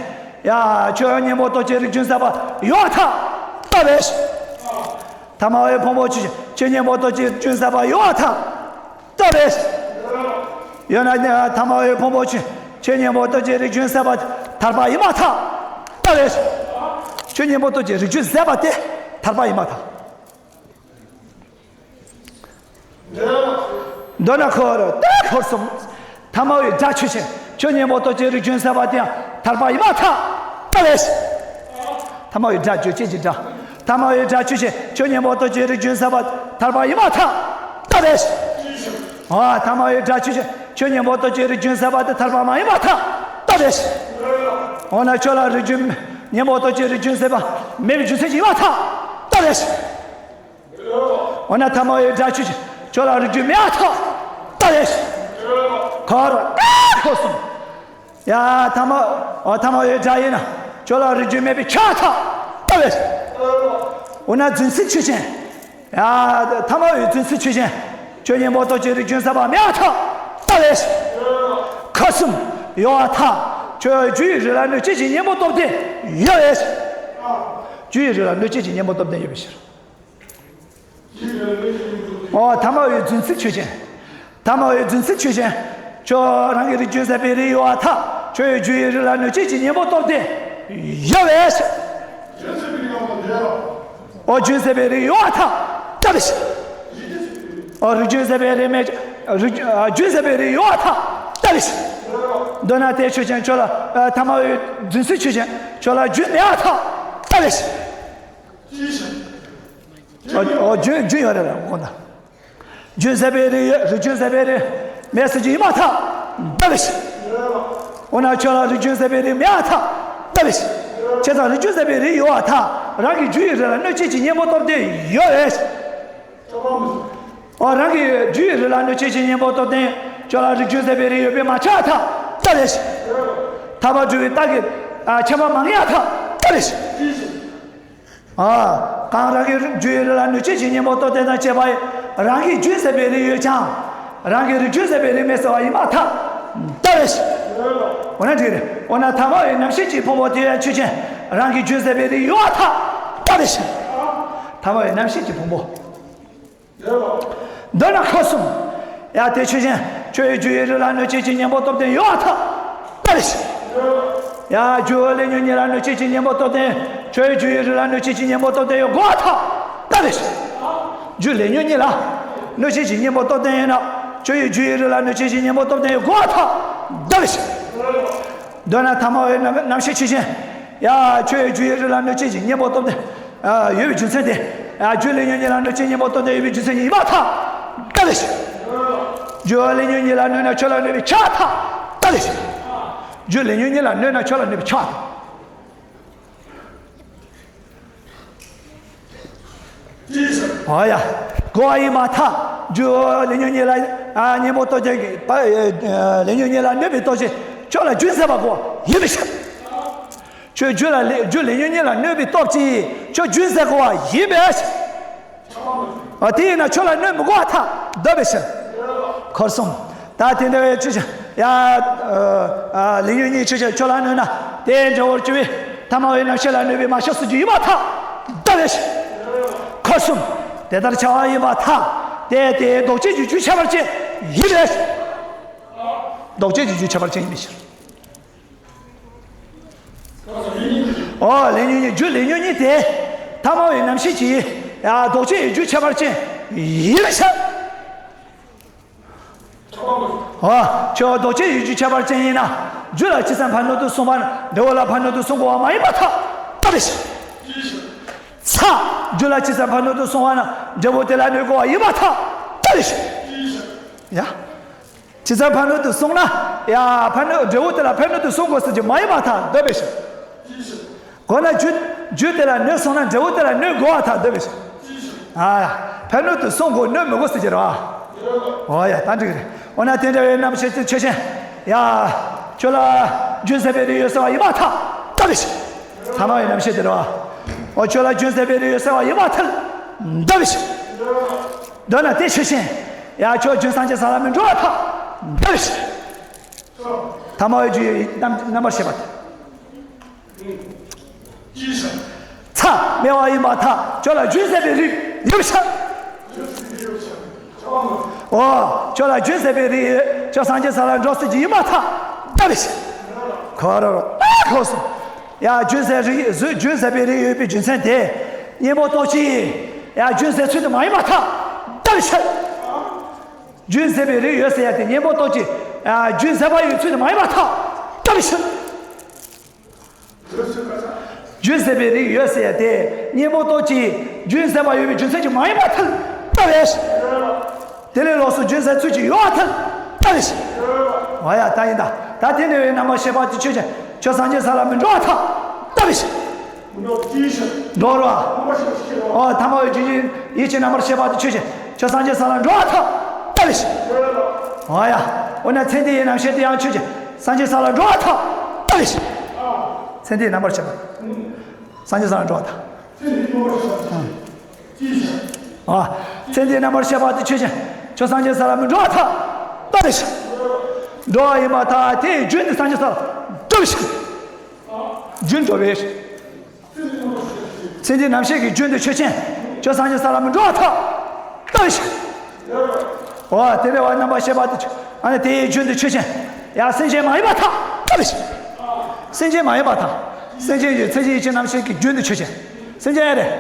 ཡ། ཁྱོད་གཉེན་པོ་སྟོབས་ཀྱིས་རིགས་རྒྱུན་ཟད་པ་ཡོད་པར་ཐལ། ལྟ་བས། ཐ་མལ་པའི་ཕུང་པོ་ཆོས་ཅན། ཁྱོད་གཉེན་པོ་སྟོབས་ཀྱིས་རིགས་རྒྱུན་ཟད་པ་ཡོད་པར་ཐལ། ལྟ་བས། ཡོད་ན་ཐ་མལ་པའི་ཕུང་པོ་ཆོས། ཁྱོད་གཉེན་པོ་སྟོབས་ཀྱིས་རིགས་རྒྱུན་ཟད་པ་ཐལ་པ་ཡིན་པར་ཐལ། ལྟ་བས། ཁྱོད་གཉེན་པོ་སྟོབས་ཀྱིས་རིགས་རྒྱུན་ཟད་པ་དེ་ཐལ་པ་ཡིན་པར་ཐལ། མདོར་ན་འཁོར་ཏེ་འཁོར་གསུམ། ཐ་མལ་པའི་དགྲ་ཆོས་ཅན། ཁྱོད་གཉེན་པོ་སྟོབས་ཀྱིས་རིགས་རྒྱུན་ཟད་པ་དེ་ཡང་ཐལ་པ་ཡིན་པར་ཐལ། ལྟ་བས། ཐ་མལ་པའི་དགྲ་རྗོད་བྱེད་ཀྱི་དགྲ། ཐ་མ་བའི་སྒྲ་ཆོས་ཅན། ཁྱོད་གཉེན་པོ་སྟོབས་ཀྱིས་རིགས་རྒྱུན་ཟད་པ་ཐར་པ་ཡིན་པར་ཐལ། ལྟ་བས། ཨ། ཐ་མ་བའི་སྒྲ་ཆོས་ཅན། ཁྱོད་གཉེན་པོ་སྟོབས་ཀྱིས་རིགས་རྒྱུན་ཟད་པ་དེ་ཐར་པ་མ་ཡིན་པར་ཐལ། ལྟ་བས། འོ་ན་ཁྱོད་ལ་རིགས་རྒྱུན། གཉེན་པོ་སྟོབས་ཀྱིས་རིགས་རྒྱུན་ཟད་པ་མེད་པའི་རྒྱུ་མཚན་ཅིག་ཡིན་པར་ཐལ། ལྟ་བས། འོ་ན་ཐ་མ་བའི་སྒྲ་ཆོས་ཅན། ཁྱོད་ལ་རིགས་རྒྱུན་མེད་པར་ཐལ། ལྟ་བས། ཁོ་ར། ཨ། ཁོ་གསུམ། ཡ། ཐ་མ། འོ། ཐ་མ་བའི་སྒྲ་ཡིན་ན་ཁྱོད་ལ་རིགས་རྒྱུན་མེད་པས་ཁྱབ་པར་ཐལ། ལྟ་བས། འོ་ན་རྫུན་ཚིག་ཆོས་ཅན། ཡ། ཐ་མ་བའི་རྫུན་ཚིག་ཆོས་ཅན། ཁྱོད་གཉེན་པོ་སྟོབས་ཀྱིས་རིགས་རྒྱུན་ཟད་པ་མེད་པར་ཐལ། ལྟ་བས། ཁོ་གསུམ། ཡོད་པར་ཐལ། ཁྱོད་རྒྱུ་ཡི་རིགས་ལ་གནོད་བྱེད་ཀྱི་གཉེན་པོ་སྟོབས་ལྡན་ཡོད་པའི་ཕྱིར། རྒྱུ་ཡི་རིགས་ལ་གནོད་བྱེད་ཀྱི་གཉེན་པོ་སྟོབས་ལྡན་ཡོད་པའི་ཕྱིར། འོ། ཐ་མ་བའི་རྫུན་ཚིག་ཆོས་ཅན། ཐ་མ་བའི་རྫུན་ཚིག་ཆོས་ཅན། ཁྱོད་རང་གི་རིགས་རྒྱུན་ཟད་པའི་རིགས་ཡོད་པར་ཐལ། ཁྱོད་ཡི་རྒྱུ་ཡི་རིགས་ལ་གནོད་བྱེད་ཀྱི་གཉེན་པོ་སྟོབས་ལྡན་ཡོད་པའི་ཕྱིར། འོ། རྒྱུན་ཟད་པའི་རིགས་ཡོད་པར་ཐལ། ལྟ་བས། འོ། རིགས་རྒྱུན་ཟད་པའི་རིགས་མེད། རིགས། ཨ། རྒྱུན་ཟད་པའི་རིགས་ཡོད་པར་ཐལ། ལྟ་བས། མདོར་ན་དེ་ཆོས་ཅན། ཁྱོད་ལ། ཨ། ཐ་མ་བའི་རྫུན་ཚིག་ཆོས་ཅན། ཁྱོད་ལ་རྒྱུན་མེད་པར་ཐལ། ལྟ་བས། འོ། འོ། རྒྱུན། རྒྱུན་ཡོད་རེད་ལ། དགོངས་དག་རྒྱུན་ཟད་པའི་རིགས། རིགས་རྒྱུན་ཟད་པའི་རིགས་མེད་ཟེར་རྒྱུ་ཡིན་པར་ཐལ། ལྟ་བས། འོ་ན་ཁྱོད་ལ་རིགས་རྒྱུན་ཟད་པའི་རིགས་མེད་པར་ཐལ། ལྟ་བས། བྱས་ཙང་རིགས་རྒྱུན་ཟད་པའི་རིགས་ཡོད་པར་ཐལ། རང་གི་རྒྱུ་ཡི་རིགས་ལ་གནོད་བྱེད་ཀྱི་གཉེན་པོ་སྟོབས་ལྡན་ཡོད་པས། འོ། རང་གི་རྒྱུ་ཡི་རིགས་ལ་གནོད་བྱེད་ཀྱི་གཉེན་པོ་སྟོབས་ལྡན། ཁྱོད་ལ་རིགས་རྒྱུན་ཟད་པའི་རིགས་ཡོད་པས་མ་ཁྱབ་པར་ཐལ། ལྟ་བས། ཐར་པ་སྒྲུབ་པའི་རྟགས་ཀྱིས། ཨ། ཁྱབ་པ་མ་ངེས་པར་ཐལ། ལྟ་བས། ཨ། གང་རང་གི་རྒྱུ་ཡི་རིགས་ལ་གནོད་བྱེད་ཀྱི་གཉེན་པོ་སྟོབས་ལྡན་དང་བཅས་པ་ཡི་རང་གི་རྒྱུན་ཟད་པའི་རིགས་ཡོད་ཀྱང་། རང་གི་རིགས་རྒྱུན་ཟད་པའི་རིགས་མེད་ཟེར་བ་ཡིན་པར་ཐལ། ལྟ་བས། འོ་ན་འགྲིག་རེད། འོ་ན་ཐ་མ་བའི་རྣམ་ཤེས་ཀྱི་ཕུང་པོ་དེ་ཡང་ཆོས་ཅན། རང་གི་རྒྱུན་ཟད་པའི་རིགས་ཡོད་པར་ཐལ། ལྟ་བས། ཐ་མ་བའི་རྣམ་ཤེས་ཀྱི་ཕུང་པོ། མདོར་ན་ཁོ་གསུམ། ཡ། དེ་ཆོས་ཅན། ཁྱོད་ཡི་རྒྱུ་ཡི་རིགས་ལ་གནོད་བྱེད་ཀྱི་གཉེན་པོ་སྟོབས་ལྡན་ཡོད་པར་ཐལ། ལྟ་བས། ཡ། རྒྱུ་ལས་ཉོན་གཉིས་ལ་གནོད་བྱེད་ཀྱི་གཉེན་པོ་སྟོབས་ལྡན། ཁྱོད་ཡི་རྒྱུ་ཡི་རིགས་ལ་གནོད་བྱེད་ཀྱི་གཉེན་པོ་སྟོབས་ལྡན་ཡོད་དགོས་པར་ཐལ། ལྟ་བས། རྒྱུ་ལས་ཉོན་གཉིས་ལ་གནོད་བྱེད་ཀྱི་གཉེན་པོ་སྟོབས་ལྡན་ཡིན་ན། ཁྱོད་ཡི་རྒྱུ་ཡི་རིགས་ལ་གནོད་བྱེད་ཀྱི་གཉེན་པོ་སྟོབས་ལྡན་ཡོད་དགོས་པར་ཐལ། ལྟ་བས། མདོར་ན་ཐ་མ་བའི་རྣམ། རྣམ་ཤེས་ཆོས་ཅན། ཡ། ཁྱོད་ཡི་རྒྱུ་ཡི་རིགས་ལ་གནོད་བྱེད་ཀྱི་གཉེན་པོ་སྟོབས་ལྡན། ཨ། ཡོད་པའི་རྒྱུ་མཚན་དེ། ཨ། རྒྱུ་ལས་ཉོན་གཉིས་ལ་གནོད་བྱེད་གཉེན་པོ་སྟོབས་ལྡན་ཡོད་པའི་རྒྱུ་མཚན་ཉིད་ཡིན་པར་ཐལ། ལྟ་བས། རྒྱུ་ལས་ཉོན་གཉིས་ལ་གནོད་ན་ཁྱོད་ལ་གནོད་པས་ཁྱབ་པར་ཐལ། ལྟ་བས། རྒྱུ་ལས་ཉོན་གཉིས་ལ་གནོད་ན་ཁྱོད་ལ་གནོད་པས་ཁྱབ་པར་ཐལ། འོ་ཡ། གོ་བ་ཡིན་པར་ཐལ། རྒྱུ་ལས་ཉོན་གཉིས་ལ། ཨ། གཉེན་པོ་སྟོབས་ལྡན་གྱི་པ། ཨ། ལས་ཉོན་གཉིས་ལ་གནོད་པའི་སྟོབས་ཀྱིས་ཁྱོད་ལ་རྒྱུན་ཟད་པ་གོ་བ་ཡིན་པའི་ཕྱིར། ཁྱོད་རྒྱུ་ལ་ལས། རྒྱུ་ལས་ཉོན་གཉིས་ལ་གནོད་པའི་སྟོབས་ཀྱིས་ཁྱོད་རྒྱུན་ཟད་གོ་བ་ཡིན་པའི་ཕྱིར། ཨ། དེ་ཡིན་ན་ཁྱོད་ལ་གནོད་མི་དགོས་པར་ཐལ། ལྟ་བའི་ཕྱིར། འཁོར་གསུམ། ད་དེ་འདྲ་བའི་ཆོས་ཅན། ཡ། ཨ། ལས་ཉོན་གཉིས་ཆོས་ཅན། ཁྱོད་ལ་གནོད་ན་དེ་འདྲ་བོར་གྱུར་པས་ཐ་མ་བའི་རྣམ་ཤེས་ལ་གནོད་པས་མ་ཁྱབ་ཟེར་རྒྱུ་ཡིན་པར་ཐལ། ལྟ་བའི་ཕྱིར། འཁོར་གསུམ། དེ་ལྟར་ཁྱབ་པ་ཡིན་པར་ཐལ། དེ་དེའི་ལྡོག་ཆོས་ཀྱི་རྒྱུ་ཁྱད་པར་ཅན་ཡིན་པའི་ཕྱིར། ལྡོག་ཆོས་ཀྱི་རྒྱུ་ཁྱད་པར་ཅན་ཡིན་པའི་ཕྱིར། འོ། ལས་ཉོན་གཉིས། རྒྱུ་ལས་ཉོན་གཉིས་དེ་ཐ་མ་བའི་རྣམ་ཤེས་ཀྱི། ཡ། ལྡོག་ཆོས་ཀྱི་རྒྱུ་ཁྱད་པར་ཅན་ཡིན་པའི་ཕྱིར། འོ། ཁྱོད་ལྡོག་ཆོས་ཀྱི་རྒྱུ་ཁྱད་པར་ཅན་ཡིན་ན། རྒྱུ་ལ་ཇི་ཙམ་ཕན་ནུས་དུ་སོང་བ་ན་འབྲས་བུ་ལ་ཕན་ནུས་དུ་སོང་དགོས་པ་མ་ཡིན་པར་ཐལ། ལྟ་བའི་ཕྱིར། ཚ། རྒྱུ་ལ་ཇི་ཙམ་ཕན་ནུས་དུ་སོང་བ་ན་འབྲས་བུ་དེ་ལ་གནོད་དགོས་པ་ཡིན་པར་ཐལ། ལྟ་བའི་ཕྱིར། ཡ། ཇི་ཙམ་ཕན་ནུས་དུ་སོང་ན། ཡ། ཕན་ནུས། འབྲས་བུ་དེ་ལ་ཕན་ནུས་དུ་སོང་དགོས་ཟེར་རྒྱུ་མ་ཡིན་པར་ཐལ། ལྟ་བའི་ཕྱིར། གོ་ན་རྒྱུ། རྒྱུ་དེ་ལ་གནོད་སོང་ན་འབྲས་བུ་དེ་ལ་གནོད་དགོས་པར་ཐལ། ལྟ་བའི་ཕྱིར། ཨ་ཡ། ཕན་ནུས་དུ་སོང་དགོས། གནོད་མི་དགོས་ཟེར་རྒྱུ་རེད་བ། འོ་ཡ། ད་འགྲིག་རེད། འོ་ན་དེ་འདྲ་བའི་རྣམ་ཤེས་ཆོས་ཅན། ཡ། ཁྱོད་ལ་རྒྱུན་ཟད་པའི་རིགས་ཡོད་ཟེར་བ་ཡིན་པར་ཐལ། ལྟ་བའི་ཕྱིར། ཐ་མ་བའི་རྣམ་ཤེས་དེ་རེད་བ། འོ། ཁྱོད་ལ་རྒྱུན་ཟད་པའི་རིགས་ཡོད་ཟེར་བ་ཡིན་པར་ཐལ། ལྟ་བའི་ཕྱིར། མདོར་ན་དེ་ཆོས་ཅན། ཡ། ཁྱོད་རྒྱུན་སངས་རྒྱས་ས་ལ་མི་འགྲོ་བར་ཐལ། ལྟ་བའི་ཕྱིར། ཐ་མ་བའི་རྒྱུ་ཡི་རྣམ། རྣམ་པར་ཤེས་པ་དེ། ཚ། སྨེ་བ་ཡིན་པར་ཐལ། ཁྱོད་ལ་རྒྱུན་ཟད་པའི་རིགས་ཡོད་པའི་ཕྱིར། འོ། ཁྱོད་ལ་རྒྱུན་ཟད་པའི་རིགས་ཡོད། ཁྱོད་སངས་རྒྱས་ས་ལ་འགྲོ་སྲིད་ཀྱི་ཡིན་པར་ཐལ། ལྟ་བའི་ཕྱིར། ཁོ་ར་རོ། ཨ། ཁོ་སོང་། ཡ། རྒྱུན་ཟད་རིགས་ཡོད། རྒྱུན་ཟད་པའི་རིགས་ཡོད་པའི་རྒྱུ་མཚན་དེ། གཉེན་པོ་སྟོབས་ཀྱིས། ཡ། རྒྱུན་ཟད་ཚུལ་དུ་མ་ཡིན་པར་ཐལ། ལྟ་བའི་ཕྱིར། རྒྱུན་ཟད་པའི་རིགས་ཡོད་ཟེར་ཡ་དེ་གཉེན་པོ་སྟོབས་ཀྱིས། ཨ། རྒྱུན་ཟད་པ་ཡོད་ཚུལ་དུ་མ་ཡིན་པར་ཐལ། ལྟ་བའི་ཕྱིར། རྒྱུན་ རྒྱུན་ཟད་པའི་རིགས་ཡོད་ཟེར་ཡ་དེ་གཉེན་པོ་སྟོབས་ཀྱིས་རྒྱུན་ཟད་པ་ཡོད་པའི་རྒྱུ་མཚན་གྱིས་མ་ཡིན་པར་ཐལ། ལྟ་བས། དེ་ལས་ལོགས་སུ་རྒྱུན་ཟད་ཚུལ་གྱིས་ཡོད་པར་ཐལ། ལྟ་བས། འོ་ཡ། ད་ཡིན་ད། ད་དེ་ནས་རྣམ་པར་ཤེས་པ་དེ་ཆོས་ཅན། ཁྱོད་སངས་རྒྱས་ས་ལ་མི་འགྲོ་བར་ཐལ། ལྟ་བས། འགྲོ་རོ། འོ། ཐ་མ་བའི་རྒྱུན་ཡིད་ཀྱི་རྣམ་པར་ཤེས་པ་དེ་ཆོས་ཅན། ཁྱོད་སངས་རྒྱས་ས་ལ་འགྲོ་བར་ཐལ། ལྟ་བས། འོ་ཡ། འོ་ན་མཚན་དེའི་རྣམ་ཤེས་དེ་ཡང་ཆོས་ཅན། སངས་རྒྱས་ས་ལ་འགྲོ་བར་ཐལ། ལྟ་བས། མཚན་དེའི་རྣམ་པར་ཤེས་པ། སངས་རྒྱས་ས་ལ་འགྲོ་བར་ཐལ། ཨ། མཚན་དེའི་རྣམ་པར་ཤེས་པ་དེ་ཆོས་ཅན། ཁྱོད་སངས་རྒྱས་ས་ལ་མི་འགྲོ་བར་ཐལ། ལྟ་བས། འགྲོ་བ་ཡིན་པར་ཐལ། དེའི་རྒྱུན་དེ་སངས་རྒྱས་ས་ལ། ལྟ་བས། རྒྱུན་འགྲོ་བས། མཚན་དེའི་རྣམ་ཤེས་ཀྱི་རྒྱུན་དེ་ཆོས་ཅན། ཁྱོད་སངས་རྒྱས་ས་ལ་མི་འགྲོ་བར་ཐལ། ལྟ་བས། འོ། དེ་ལས་བ་རྣམ་པར་ཤེས་པ་དེ་ཆོས། ཨ་ནི་དེའི་རྒྱུན་དེ་ཆོས་ཅན། ཡང་སེམས་ཅན་མ་ཡིན་པར་ཐལ། ལྟ་བས། སེམས་ཅན་མ་ཡིན་པར་ཐལ། སེམས་ཅན་གྱི་མཚན་ཅན་ཡིད་ཀྱི་རྣམ་ཤེས་ཀྱི་རྒྱུན་དེ་ཆོས་ཅན། སེམས་ཅན་ཡང་རེད།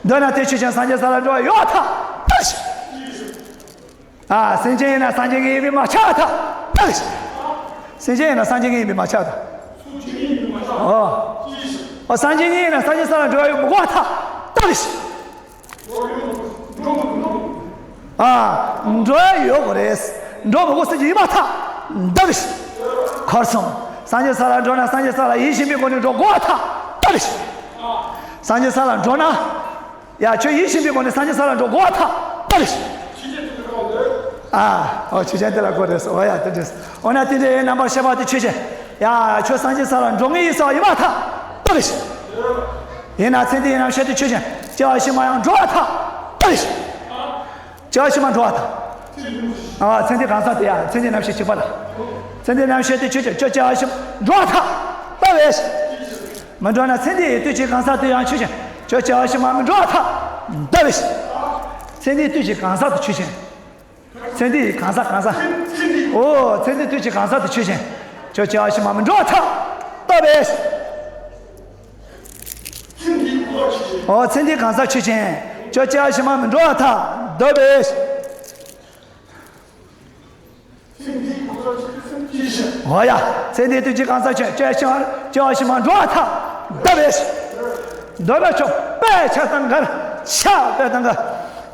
འདོད་ན་དེ་ཆོས་ཅན། སངས་རྒྱས་ས་ལ་འགྲོ་བ་ཡོད་པར་ཐལ། ལྟ་བས། ཨ། སེམས་ཅན་ཡིན་ན་སངས་རྒྱས་ཀྱི་ཡིན་པས་མ་ཆགས་པར་ཐལ། ལྟ་བས། སེམས་ཅན་ཡིན་ན་སངས་རྒྱས་ཀྱི་ཡིན་པས་མ་ཆགས་པར་ཐལ། ཨོ། ཨོ། སངས་རྒྱས་ཉིད་ཡིན་ན་སངས་རྒྱས་ས་ལ་འགྲོ་བ་ཡོད་མི་དགོས་པར་ཐལ། ལྟ་བས། ཨ། འགྲོ་ཡ་ཡོད་དགོས་རེད། འགྲོ་མི་དགོས་ཟེར་གྱི་ཡིན་པར་ཐལ། ལྟ་བས། འཁོར་གསུམ། སངས་རྒྱས་ས་ལ་འགྲོ་ན་སངས་རྒྱས་ས་ལ་ཡིད་བཞིན་པའི་སྒོ་ནས་འགྲོ་དགོས་པར་ཐལ། ལྟ་བས། སངས་རྒྱས་ས་ལ་འགྲོ་ན། ཡ། ཁྱོད་ཡིད་བཞིན་པའི་སྒོ་ནས་སངས་རྒྱས་ས་ལ་འགྲོ་དགོས་པར་ཐལ། ལྟ་བས། ཨ། ཨོ། ཆོས་ཅན་དེ་ལ་གོ་རེད། ཨོ་ཡ། དེ་འདྲས། འོ་ན་དེ་འདྲའི་རྣམ་པར་ཤེས་པ་དེ་ཆོས་ཅན། ཡ། ཁྱོད་སངས་རྒྱས་ས་ལ་འགྲོ་ངེས་ཡིན་ཟེར་བ་ཡིན་པར་ཐལ། ལྟ་བས། ཡིན་ན་མཚན་དེའི་རྣམ་ཤེས་དེ་ཆོས་ཅན། སྐྱེ་བ་ཕྱི་མ་ཡང་འགྲོ་བར་ཐལ། ལྟ་བས། སྐྱེ་བ་ཕྱི་མ་འགྲོ་བར་ཐལ། ཨ། མཚན་དེའི་གང་ཟག་དེ་ཡ། མཚན་དེའི་རྣམ་ཤེས་གཅིག་པ་ལ། མཚན་དེའི་རྣམ་ཤེས་དེ་ཆོས་ཅན། ཁྱོད་སྐྱེ་བ་ཕྱི་མ་འགྲོ་བར་ཐལ། ལྟ་བས། མི་འགྲོ་ན་མཚན་དེའི་དུས་ཀྱི་གང་ཟག་དེ་ཡང་ཆོས་ཅན། ཁྱོད་སྐྱེ་བ་ཕྱི་མ་མི་འགྲོ་བར་ཐལ། ལྟ་བས། མཚན་དེའི་དུས་ཀྱི་གང་ཟག་དེ་ཆོས་ཅན། མཚན་དེའི་གང་ཟག་གང་ཟག་ཨོ། མཚན་དེའི་དུས་ཀྱི་གང་ཟག་དེ་ཆོས་ཅན། ཁྱོད་སྐྱེ་བ་ཕྱི་མ་མི་འགྲོ་བར་ཐལ། ལྟ་བས། ཨོ། མཚན་དེའི་གང་ཟག་ཆོས་ཅན། ཁྱོད་སྐྱེ་བ་ཕྱི་མ་མི་འགྲོ་བར་ཐལ། ལྟ་བས། འོ་ཡ། མཚན་དེའི་དུས་ཀྱི་གང་ཟག་ཆོས་ཅན། སྐྱེ་བ་ཕྱི་མ། སྐྱེ་བ་ཕྱི་མ་འགྲོ་བར་ཐལ། ལྟ་བས། འདོད་པ་ཆོག་པས་ཆགས་དང་འགལ། ཆགས་པས་དང་འགལ།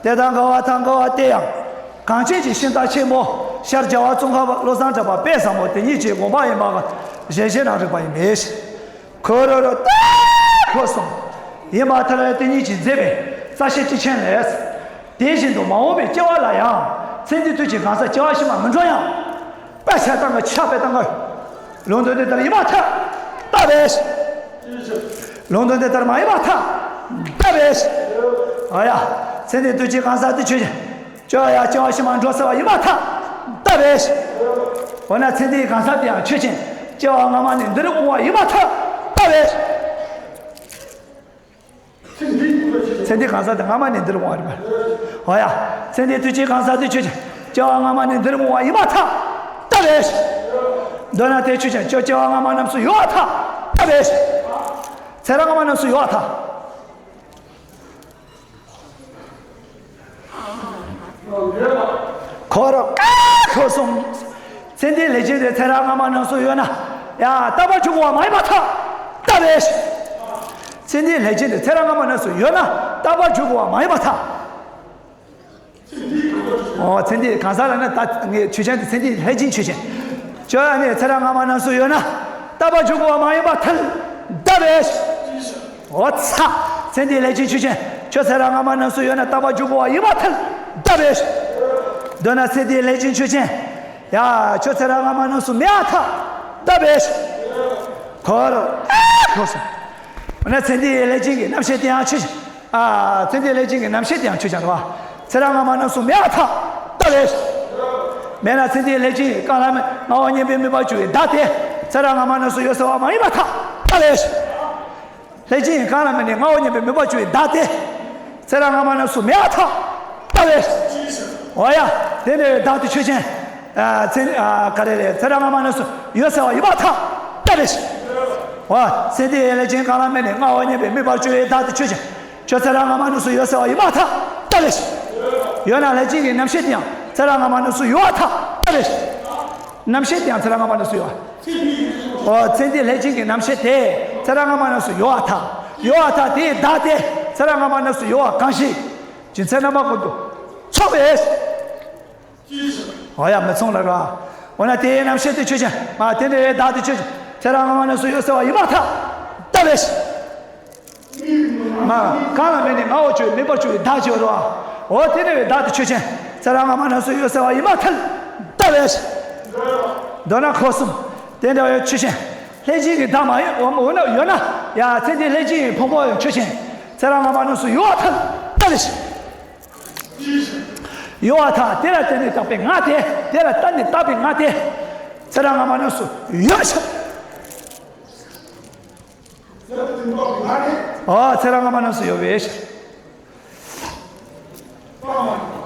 དེ་དང་འགལ་བ་དང་འགལ་བ་དེ་ཡང་། གངས་ཅན་གྱི་ཤིང་རྟ་ཆེན་པོ་ཤར་རྒྱལ་བ་ཙོང་ཁ་པ་བློ་བཟང་གྲགས་པ་དཔལ་བཟང་པོ་དེ་ཉིད་ཀྱི་དགོངས་པ་ཡིན་པ་གཞལ་བྱེད་རང་རིག་པ་ཡིན་པས། ཁོ་རོ་རོ་ཏ་ཁོ་གསུམ། ཡིན་པར་ཐལ། དེ་ཉིད་ཀྱིས་མཛད་པའི་རྩ་ཤེ་ཊཱིཀ་ཆེན་ལས། དེ་བཞིན་དུ་མ་འོངས་པའི་སྐྱེ་བ་ལ་ཡང་། མཚན་དེའི་དུས་ཀྱི་གང་ཟག་སྐྱེ་བ་ཕྱི་མ་མི་འགྲོ་ཡང་། པས་ཆགས་དང་འགལ། ཆགས་པས་དང་འགལ། ལུང་དོན་དེ་ལྟར་ཡིན་པར་ཐལ། ལྟ་བས། ལུང་དོན་དེ་ལྟར་མ་ཡིན་པར་ཐལ། ལྟ་བས། ཨ་ཡ། མཚན་དེའི་དུས་ཀྱི་གང་ཟག་དེ་ཆོས་ཅན། ཁྱོད་ཡང་སྐྱེ་བ་ཕྱི་མ་འགྲོ་ཟེར་བ་ཡིན་པར་ཐལ། ལྟ་བས། འོ་ན་མཚན་དེའི་གང་ཟག་དེ་ཡང་ཆོས་ཅན། སྐྱེ་བ་སྔ་མ་ནས་འདིར་འོང་བ་ཡིན་པར་ཐལ། ལྟ་བས། མཚན་དེའི་གང་ཟག་དེ་སྔ་མ་ནས་འདིར་འོང་བ་ཡིན་པར། འོ་ཡ། མཚན་དེའི་དུས་ཀྱི་གང་ཟག་དེ་ཆོས་ཅན། སྐྱེ་བ་སྔ་མ་ནས་འདིར་འོང་བ་ཡིན་པར་ཐལ། ལྟ་བས། འདོད་ན་དེ་ཆོས་ཅན། ཁྱོད་སྐྱེ་བ་སྔ་མ་རྣམས་སུ་ཡོད་པར་ཐལ། ལྟ་བས། ཚེ་རབས་སྔ་མ་རྣམས་སུ་ཡོད་པར་ཐལ། ཁོ་ར་ཀ་ཁོ་གསུམ། མཚན་དེའི་ལས་ཅན་དེ་ཚེ་རབས་སྔ་མ་རྣམས་སུ་ཡོད་ན། ཡང་རྟག་པར་འཇུག་དགོས་པ་མ་ཡིན་པར་ཐལ། ལྟ་བས། མཚན་དེའི་ལས་ཅན་དེ་ཚེ་རབས་སྔ་མ་རྣམས་སུ་ཡོད་ན་རྟག་པར་འཇུག་དགོས་པ་མ་ཡིན་པར་ཐལ། ཨོ། མཚན་དེའི་གང་ཟག་ལ་ནི་ད་ངས་ཆོས་ཅན་དེ། མཚན་དེའི་ལྷས་བྱིན་ཆོས་ཅན། ཁྱོད་ནི་ཚེ་རབས་སྔ་མ་རྣམས་སུ་ཡོད་ན་རྟག་པར་འཇུག་དགོས་པ་མ་ཡིན་པར་ཐལ། ལྟ་བས། ཨོ་ཚ། མཚན་དེའི་ལྷས་བྱིན་ཆོས་ཅན། ཁྱོད་ཚེ་རབས་སྔ་མ་རྣམས་སུ་ཡོད་ན་རྟག་པར་འཇུག་དགོས་པ་ཡིན་པར་ཐལ། ལྟ་བས། མདོར་ན་མཚན་དེའི་ལྷས་བྱིན་ཆོས་ཅན། ཡ། ཁྱོད་ཚེ་རབས་སྔ་མ་རྣམས་སུ་མེད་པར་ཐལ། ལྟ་བས། ཁོ་ར་ཨ་ཁོ་གསུམ། འོ་ན་མཚན་དེའི་ལྷས་བྱིན་གྱི་རྣམ་ཤེས་དེ་ཡང་ཆོས་ཅན། ཨ། མཚན་དེའི་ལྷས་བྱིན་གྱི་རྣམ་ཤེས་དེ་ཡང་ཆོས་ཅན་རེད་བ། ཚེ་རབས་སྔ་མ་རྣམས་སུ་མེད་པར་ཐལ། ལྟ་བས། མེད་ན་མཚན་དེའི་ལྷས་བྱིན་གྱི་རྐང་ལམ་ལྔ་པོ་བརྙེས་པའི་དམིགས་པ་གྱུར་པའི་བདག་དེ་ཚེ་རབས་སྔ་མ་རྣམས་སུ་ཡོད་ཟེར་བ་མ་ཡིན་པར་ཐལ། ལྟ་བས། ལྷས་བྱིན་གྱི་རྐང་ལམ་ནས་ལྔ་པོ་བརྙེས་པའི་དམིགས་པ་གྱུར་པའི་བདག་དེ་ཚེ་རབས་སྔ་མ་རྣམས་སུ་མེད་པར་ཐལ། ལྟ་བས། འོ་ཡ། དེ་ནས་བདག་དེ་ཆོས་ཅན། ཨ། མཚན། ཨ། ག་རེ་རེད། ཚེ་རབས་སྔ་མ་རྣམས་སུ་ཡོད་ཟེར་བ་ཡིན་པར་ཐལ། ལྟ་བས། འོ། མཚན་དེའི་ལྷས་བྱིན་གྱི་རྐང་ལམ་ནས་ལྔ་པོ་བརྙེས་པའི་དམིགས་པ་གྱུར་པའི་བདག་དེ་ཆོས་ཅན། ཁྱོད་ཚེ་རབས་སྔ་མ་རྣམས་སུ་ཡོད་ཟེར་བ་ཡིན་པར་ཐལ། ལྟ་བས། ཡོད་ན་ལྷས་བྱིན་གྱི་རྣམ་ཤེས་དེ་ཡང་ཚེ་རབས་སྔ་མ་རྣམས་སུ་ཡོད་པར་ཐལ། ལྟ་བས། རྣམ་ཤེས་དེ་ཡང་ཚེ་རབས་སྔ་མ་རྣམས་སུ་ཡོད་པ། འོ། མཚན་དེའི་ལྷས་བྱིན་གྱི་རྣམ་ཤེས་དེ་ ཚེ་རབས་སྔ་མ་རྣམས་སུ་ཡོད་པར་ཐལ། ཡོད་པར་ཐལ། དེའི་བདག་དེ་ཚེ་རབས་སྔ་མ་རྣམས་སུ་ཡོད་པ་གང་ཞིག་ཅིང་ཚེ་རྣམ་པ་ཀུན་ཏུ་ཚོགས་པའི། འོ་ཡ། མི་མཚུངས་ལ་རོ། འོ་ན་དེའི་རྣམ་ཤེས་དེ་ཆོས་ཅན། མ་དེ་འདྲ་བའི་བདག་དེ་ཆོས་ཅན། ཚེ་རབས་སྔ་མ་རྣམས་སུ་ཡོད་ཟེར་བ་ཡིན་པར་ཐལ། ལྟ་བས། མ་གང་ལ་དམིགས་ནས་ངའོ་ཞེས་དམིགས་པར་གྱུར་པའི་བདག་ཅེས་པ་རོ། འོ་དེ་འདྲ་བའི་བདག་དེ་ཆོས་ཅན། ཚེ་རབས་སྔ་མ་རྣམས་སུ་ཡོད་ཟེར་བ་ཡིན་པར་ཐལ། ལྟ་བས། མདོར་ན་འཁོར་གསུམ་དེ་འདྲ་བའི་ཆོས་ཅན། ལྷས་བྱིན་གྱི་བདག་མ་ཡིན། འོ་ན་ཡོད་ན་ཡང་ཚེ་འདིའི་ལྷས་བྱིན་གྱི་ཕུང་པོ་ཡང་ཆོས་ཅན། ཚེ་རབས་སྔ་མ་རྣམས་སུ་ཡོད་པར་ཐལ། ལྟ་བས། ཡོད་པར་ཐལ། དེ་ལ་བརྟེན་ནས་བཏགས་པའི་ང་དེ། དེ་ལ་བརྟེན་ནས་བཏགས་པའི་ང་དེ་ཚེ་རབས་སྔ་མ་རྣམས་སུ་ཡོད་པའི་ཕྱིར། ཨོ། ཚེ་རབས་སྔ་མ་རྣམས་སུ་ཡོད་པའི་ཕྱིར།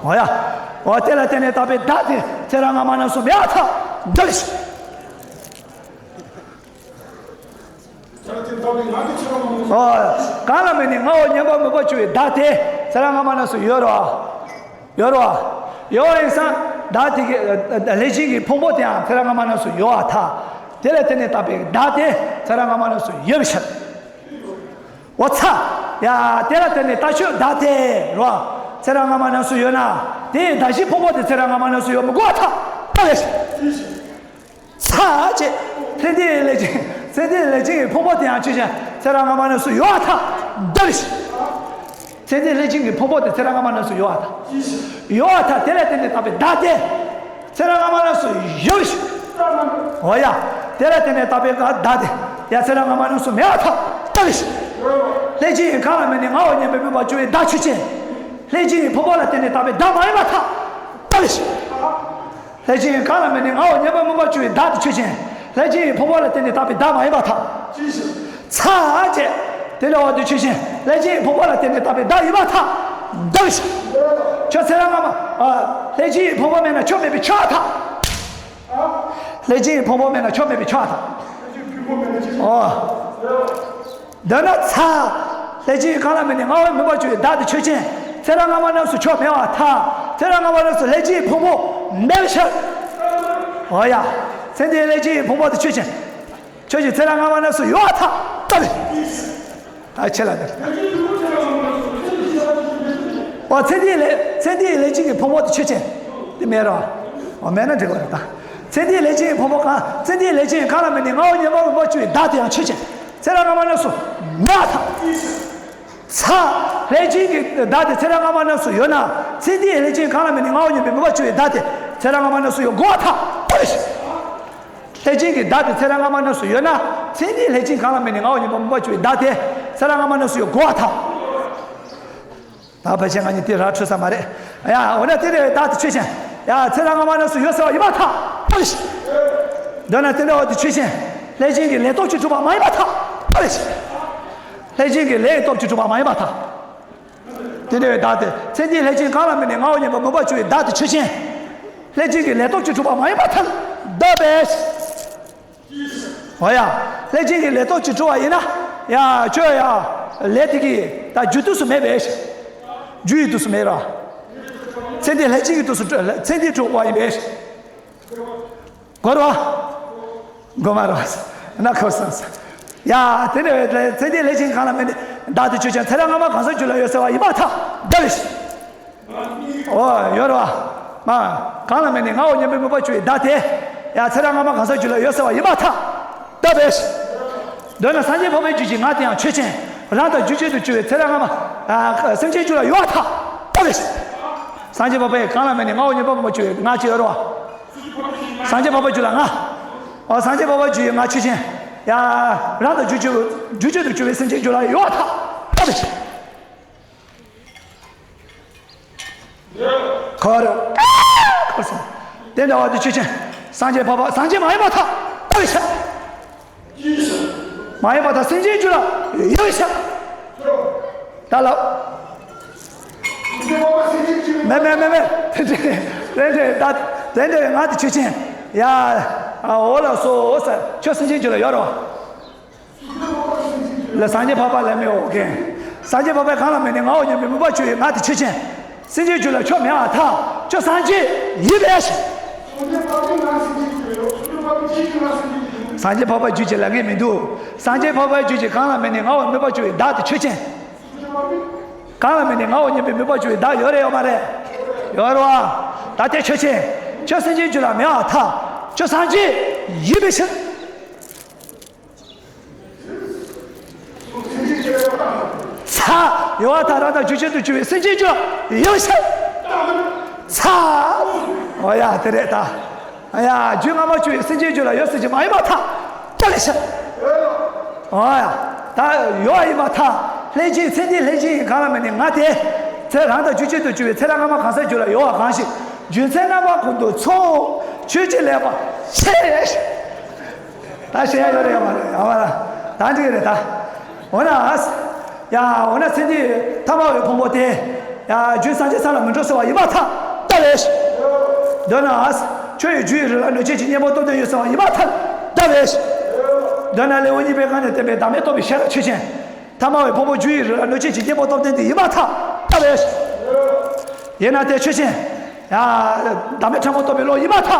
ཨོ་ཡ། ཨོ་དེ་ལ་བརྟེན་ནས་བཏགས་པའི་བདག་དེ་ཚེ་རབས་སྔ་མ་རྣམས་སུ་མེད་པར་ཐལ། ལྟ་བས། ཨོ། གང་ལ་དམིགས་ནས་ངའོ་སྙམ་པར་མོས་པར་གྱུར་པའི་བདག་དེ་ཚེ་རབས་སྔ་མ་རྣམས་སུ་ཡོད་རོ། ཡོད་རོ། ཡོད་པ་ཡིན་ཙང་བདག་དེ་གི་ལྷས་བྱིན་གྱི་ཕུང་པོ་དེའང་ཚེ་རབས་སྔ་མ་རྣམས་སུ་ཡོད་པར་ཐལ། དེ་ལ་བརྟེན་ནས་བཏགས་པའི་བདག་དེ་ཚེ་རབས་སྔ་མ་རྣམས་སུ་ཡོད་པའི་ཕྱིར། འོ་ཚ། ཡ། དེ་ལ་བརྟེན་ནས་བཏགས་ཆོས་བདག་དེ་རོ། ཚེ་རབས་སྔ་མ་རྣམས་སུ་ཡོད་ན། དེའི་བདག་གཞན་ཕུང་པོ་དེ་ཚེ་རབས་སྔ་མ་རྣམས་སུ་ཡོད་མི་དགོས་པར་ཐལ། ལྟ་བས། ཚ་ཅེས། ཚེ་འདིའི་ལྷས་བྱིན། ཚེ་འདིའི་ལྷས་བྱིན་གྱི་ཕུང་པོ་དེའང་ཆོས་ཅན། ཚེ་རབས་སྔ་མ་རྣམས་སུ་ཡོད་པར་ཐལ། ལྟ་བས། ཚེ་འདིའི་ལྷས་བྱིན་གྱི་ཕུང་པོ་དེ་ཚེ་རབས་སྔ་མ་རྣམས་སུ་ཡོད་པར་ཐལ། ཡོད་པར་ཐལ། དེ་ལ་བརྟེན་ནས་བཏགས་པའི་བདག་དེ་ཚེ་རབས་སྔ་མ་རྣམས་སུ་ཡོད་པའི་ཕྱིར། འོ་ཡ། དེ་ལ་བརྟེན་ནས་བཏགས་པའི་བདག་དེ་ཡང་ཚེ་རབས་སྔ་མ་རྣམས་སུ་མེད་པར་ཐལ། ལྟ་བས། ལྷས་བྱིན་གང་ལ་དམིགས་ནས་ངའོ་སྙམ་པའི་མོས་པ་བྱུང་བའི་བདག་ཆོས་ཅན། ལྷས་བྱིན་ཕུང་པོ་ལ་བརྟེན་ནས་བཏགས་པའི་བདག་མ་ཡིན་པར་ཐལ། ལྟ་བས། ལྷས་བྱིན་གང་ལ་དམིགས་ནས་ངའོ་སྙམ་པའི་མོས་པ་བྱུང་བའི་བདག་དེ་ཆོས་ཅན། ལྷས་བྱིན་ཕུང་པོ་ལ་བརྟེན་ནས་བཏགས་པའི་བདག་མ་ཡིན་པར་ཐལ། ཚ་ཅེས། དེ་ལ་འོ་དེ་ཆོས་ཅན། ལྷས་བྱིན་ཕུང་པོ་ལ་བརྟེན་ནས་བཏགས་པའི་བདག་ཡིན་པར་ཐལ། ལྟ་བས། ཁྱོད་ཚེ་རབས་སྔ་མ། ཨ། ལྷས་བྱིན་ཕུང་པོ་མེད་ན་ཁྱོད་མེད་པའི་ཕྱིར་ཐལ། ལྷས་བྱིན་ཕུང་པོ་མེད་ན་ཁྱོད་མེད་པའི་ཕྱིར་ཐལ། ཨོ། འདི་ན་ཚ། ལྷས་བྱིན་གང་ལ་དམིགས་ནས་ངའོ་སྙམ་པར་གྱུར་པའི་བདག་དེ་ཆོས་ཅན། ཚེ་རབས་སྔ་མ་རྣམས་སུ་ཁྱོད་མེད་པར་ཐལ། ཚེ་རབས་སྔ་མ་རྣམས་སུ་ལྷས་བྱིན་ཕུང་པོ་མེད་པའི་ཕྱིར། འོ་ཡ། ཚེ་འདིའི་ལྷས་བྱིན་ཕུང་པོ་དེ་ཆོས་ཅན། ཆོས་ཅན། ཚེ་རབས་སྔ་མ་རྣམས་སུ་ཡོད་པར་ཐལ། ལྟ་བས། ཨ། ཆེ་ལ་འདིར། ཨོ། ཚེ་འདིའི་ལྷས། ཚེ་འདིའི་ལྷས་བྱིན་གྱི་ཕུང་པོ་དེ་ཆོས་ཅན། དེ་མེད་རོ། ཨོ། མེད་ན་འགྲིག་པ་རེད་ད། ཚེ་འདིའི་ལྷས་བྱིན་གྱི་ཕུང་པོ་གང་། ཚེ་འདིའི་ལྷས་བྱིན་གང་ལ་དམིགས་ནས་ངའོ་སྙམ་པའི་མོས་པ་བྱུང་བའི་བདག་དེ་ཡང་ཆོས་ཅན། ཚེ་རབས་སྔ་མ་རྣམས་སུ་མེད་པར་ཐལ། ཚ། ལྷས་བྱིན་གྱི་བདག་དེ་ཚེ་རབས་སྔ་མ་རྣམས་སུ་ཡོད་ན། ཚེ་འདིའི་ལྷས་བྱིན་གང་ལ་དམིགས་ནས་ངའོ་སྙམ་པའི་མོས་པ་བྱུང་བའི་བདག་དེ་ཚེ་རབས་སྔ་མ་རྣམས་སུ་ཡོད་དགོས་པར་ཐལ། ལྟ་བས། ལྷས་བྱིན་གྱི་བདག་དེ་ཚེ་རབས་སྔ་མ་རྣམས་སུ་ཡོད་ན། ཚེ་འདིའི་ལྷས་བྱིན་གང་ལ་དམིགས་ནས་ངའོ་སྙམ་པའི་མོས་པ་བྱུང་བའི་བདག་དེ་ཚེ་རབས་སྔ་མ་རྣམས་སུ་ཡོད་དགོས་པར་ཐལ། ད་ཕལ་ཆེར་ང་གཉིས་དེ་ར་འཕྲོད་ས་མ་རེད། ཡ། འོ་ན་དེ་འདྲ་བའི་བདག་དེ་ཆོས་ཅན། ཡ། ཚེ་རབས་སྔ་མ་རྣམས་སུ་ཡོད་ཟེར་བ་ཡིན་པར་ཐལ། ལྟ་བས། འདོད་ན་དེ་འདྲ་བ་དེ་ཆོས་ཅན། ལྷས་བྱིན་གྱི་ལས་སྟོབས་ཀྱིས་གྲུབ་པ་མ་ཡིན་པར་ཐལ། ལྟ་བས། ལྷས་བྱིན་གྱི་ལས་སྟོབས་ཀྱིས་གྲུབ་པ་མ་ཡིན་པར་ཐལ། དེ་འདྲ་བའི་བདག་དེ། ཚེ་འདིའི་ལྷས་བྱིན་གང་ལ་དམིགས་ནས་ངའོ་སྙམ་པའི་མོས་པ་བྱུང་བའི་བདག་དེ་ཆོས་ཅན། ལྷས་བྱིན་གྱི་ལས་སྟོབས་ཀྱིས་གྲུབ་པ་མ་ཡིན་པར་ཐལ། ལྟ་བས། འོ་ཡ། ལྷས་བྱིན་གྱི་ལས་སྟོབས་ཀྱིས་གྲུབ་པ་ཡིན་ན། ཡ། ཁྱོད་ཡ། ལས་དེ་གི་ད་རྒྱུ་དུས་སུ་མེད་པས། རྒྱུ་ཡི་དུས་སུ་མེད་ར། ཚེ་འདི་ལྷས་བྱིན་གྱི་དུས་སུ། ཚེ་འདི་གྲུབ་པ་ཡིན་པས། གོ་ར། གོ་མ་ར། ན་ཁོ་སང་སང་། ཡ། དེ་ནས་ཚེ་འདི་ལྷས་བྱིན་གང་ལ་དམིགས་ནས་བདག་དེ་ཆོས་ཅན། ཚེ་རབས་སྔ་མ་གང་ཟག་རྒྱུད་ལ་ཡོད་ཟེར་བ་ཡིན་པར་ཐལ། ལྟ་བས། འོ། ཡོད་རེད་བ། མ། གང་ལ་དམིགས་ནས་ངའོ་སྙམ་པའི་མོས་པ་བྱུང་བའི་བདག་དེ། ཡ། ཚེ་རབས་སྔ་མ་གང་ཟག་རྒྱུད་ལ་ཡོད་ཟེར་བ་ཡིན་པར་ཐལ། ལྟ་བས། འདོད་ན་སངས་རྒྱས་འཕགས་པའི་རྒྱུད་ཀྱི་ང་དེ་ཡང་ཆོས་ཅན། རང་དང་རྒྱུ་ཅན་དུ་གྱུར་པའི་ཚེ་རབས་སྔ་མ། ཨ། སེམས་ཅན་རྒྱུད་ལ་ཡོད་པར་ཐལ། ལྟ་བས། སངས་རྒྱས་འཕགས་པས་གང་ལ་དམིགས་ནས་ངའོ་སྙམ་པའི་མོས་པ་བྱུང་བའི་ང་ཅིག་ཡོད་རེད་བ། སངས་རྒྱས་འཕགས་པའི་རྒྱུད་ལ་ང་། འོ། སངས་རྒྱས་འཕགས་པའི་རྒྱུད་ཀྱི་ང་ཆོས་ཅན། ཡ། རང་དང་རྒྱུ་ཅན། རྒྱུ་ཅན་དུ་གྱུར་པའི་སེམས་ཅན་རྒྱུད་ལ་ཡོད་པར་ཐལ། ལྟ་བས། ཁོ་ར། ཁོ་སོང་། དེ་འདྲ་བ་དེ་ཆོས་ཅན། སངས་རྒྱས་འཕགས་པ། སངས་རྒྱས་མ་ཡིན་པར་ཐལ། ལྟ་བས། མ་ཡིན་པར་ཐལ། སེམས་ཅན་རྒྱུད་ལ་ཡོད་པའི་ཕྱིར། ད་ལབ། མེད་མེད་མེད་མེད། དེ་འདྲ་དེ་འདྲ་ད་དེ་འདྲ་ང་དེ་ཆོས་ཅན། ཡ། འོ་ལགས་སོ། ཁྱོད་སེམས་ཅན་རྒྱུད་ལ་ཡོད་རེད་བ། ལ། སངས་རྒྱས་འཕགས་པ་ལ་མི་འོ་གན། སངས་རྒྱས་འཕགས་པས་གང་ལ་དམིགས་ནས་ངའོ་སྙམ་པའི་མོས་པ་བྱུང་བའི་ང་དེ་ཆོས་ཅན། སེམས་ཅན་རྒྱུད་ལ་ཁྱོད་མེད་པར་ཐལ། ཁྱོད་སངས་རྒྱས་ཡིན་པས། སངས་རྒྱས་འཕགས་པའི་རྒྱུད་ཅེས་ལབ་མཁན་མི་འདུག་སངས་རྒྱས་འཕགས་པའི་རྒྱུད་ཅེས་གང་ལ་མེད་ནས་ངའོ་སྨོད་པ་བྱུང་བའི་བདག་དེ་ཆོས་ཅན། གང་ལ་མེད་ནས་ངའོ་སྙམ་པའི་སྨོད་པ་བྱུང་བའི་བདག་ཡོད་རེད་ཡོད་མ་རེད། ཡོད་རེད་བ། ད་དེ་ཆོས་ཅན། ཁྱོད་སེམས་ཅན་རྒྱུད་ལ་མེད་པར་ཐལ། ཁྱོད་སངས་རྒྱས་ཡིན་པའི་ཕྱིར། ཚ། ཡོད་པར་ཐལ། རང་དང་རྒྱུད་གཅིག་ཏུ་གྱུར་པའི་སེམས་ཅན་རྒྱུད་ལ་ཡོད་ཕྱིར། ཚ། འོ་ཡ་དེ་རེད་ད། ཡ་རྒྱུད་སྔ་མ་གྱུར་པའི་སེམས་ཅན་རྒྱུད་ལ་ཡོད་ཟེར་གྱི་མ་ཡིན་པར་ཐལ། ལྟ་བའི་ཕྱིར། འོ་ཡ། ད་ཡོད་པ་ཡིན་པར་ཐལ། ལྷན་ཅིག་ཚེ་འདིའི་ལྷན་ཅིག་ཡིན་གང་ལ་མེད་ནས་ང་དེ། ཚེ་རང་དང་རྒྱུད་གཅིག་ཏུ་གྱུར་པའི་ཚེ་རབས་སྔ་མ་གང་ཟག་རྒྱུད་ལ་ཡོད་པ་གང་ཞིག་རྒྱུ་མཚན་རྣམ་པ་ཀུན་ཏུ་ཚོགས། ཆོས་ཅན་ལེགས་པར་ཤེས། ད་ཤེས་ཡ་ཡོད་རེད་ཡོད་མ་རེད་ཡོད་མ་རེད། ད་འགྲིག་རེད་ད། འོ་ན། ཡ་འོ་ན་ཚེ་འདིའི་ཐ་མལ་པའི་ཕུང་པོ་དེ། ཡ་རྒྱུན་སངས་རྒྱས་ས་ལ་མི་འགྲོ་ཟེར་བ་ཡིན་པར་ཐལ། ལྟ་བས། འདོད་ན། ཁྱོད་ཡི་རྒྱུ་ཡི་རིགས་ལ་གནོད་བྱེད་ཀྱི་གཉེན་པོ་སྟོབས་ལྡན་ཡོད་ཟེར་བ་ཡིན་པར་ཐལ། ལྟ་བས། འདོད་ན་ལེའུ་གཉིས་པའི་སྒང་ནས་བསྟན་པའི་བདག་མེད་རྟོགས་པའི་ཤེས་རབ་ཆོས་ཅན། ཐ་མལ་པའི་ཕུང་པོ་རྒྱུ་ཡི་རིགས་ལ་གནོད་བྱེད་ཀྱི་གཉེན་པོ་སྟོབས་ལྡན་དེ་ཡིན་པར་ཐལ། ལྟ་བས། ཡིན་ན་དེ་ཆོས་ཅན། ཡ། བདག་མེད་ཕྲ་མོ་རྟོགས་པའི་བློ་ཡིན་པར་ཐལ།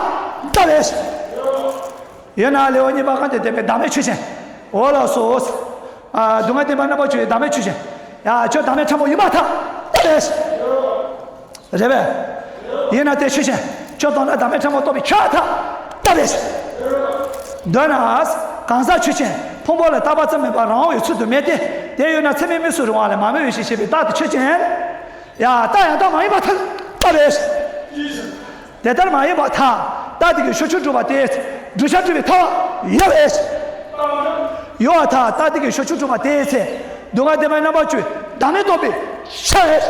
ལྟ་བས། ཡོད་ན་ལེའུ་གཉིས་པ་གང་དུ་བསྟན་པའི་བདག་མེད་ཆོས་ཅན། འོ་ལགས་སོ། ཨ། སྡུག་བསྔལ་བདེན་པ་རྣམ་པར་གཅོད་པའི་བདག་མེད་ཆོས་ཅན། ཡ། ཁྱོད་བདག་མེད་ཕྲ་མོ་ཡིན་པར་ཐལ། ལྟ་བས། རེད་པས། ཡིན་ན་དེ་ཆོས་ཅན། ཁྱོད་མདོར་ན་བདག་མེད་ཕྲ་མོ་རྟོགས་པའི་ཁྱོད་ཐལ། ལྟ་བས། འདོད་ན། གང་ཟག་ཆོས་ཅན། ཕུང་པོ་ལ་བཏགས་པ་ཙམ་མིན་པར་རང་དབང་བའི་ཚུལ་དུ་མེད་དེ། དེ་ཡོད་ན་ཚད་མས་དམིགས་སུ་རུང་བ་ལས་མ་དམིགས་པའི་ཕྱིར་ཞེས་པའི་རྟགས་དེ་ཆོས་ཅན། ཡ། རྟགས་ཡང་དག་མ་ཡིན་པར་ཐལ། ལྟ་བས། དེ་ལྟར་མ་ཡིན་པར་ཐལ། རྟགས་དེ་གིས་ཕྱོགས་ཆོས་གྲུབ་པ་དེའི་ཚེ། བསྒྲུབ་བྱ་སྒྲུབ་པའི་ཐལ་བ་ཡོད་པས། ཡོད་པར་ཐལ། རྟགས་དེ་གིས་ཕྱོགས་ཆོས་གྲུབ་པ་དེའི་ཚེ། སྡུག་བསྔལ་བདེན་པའི་རྣམ་པར་གཅོད་བདག་མེད་རྟོགས་པས་ཁྱབ་པས།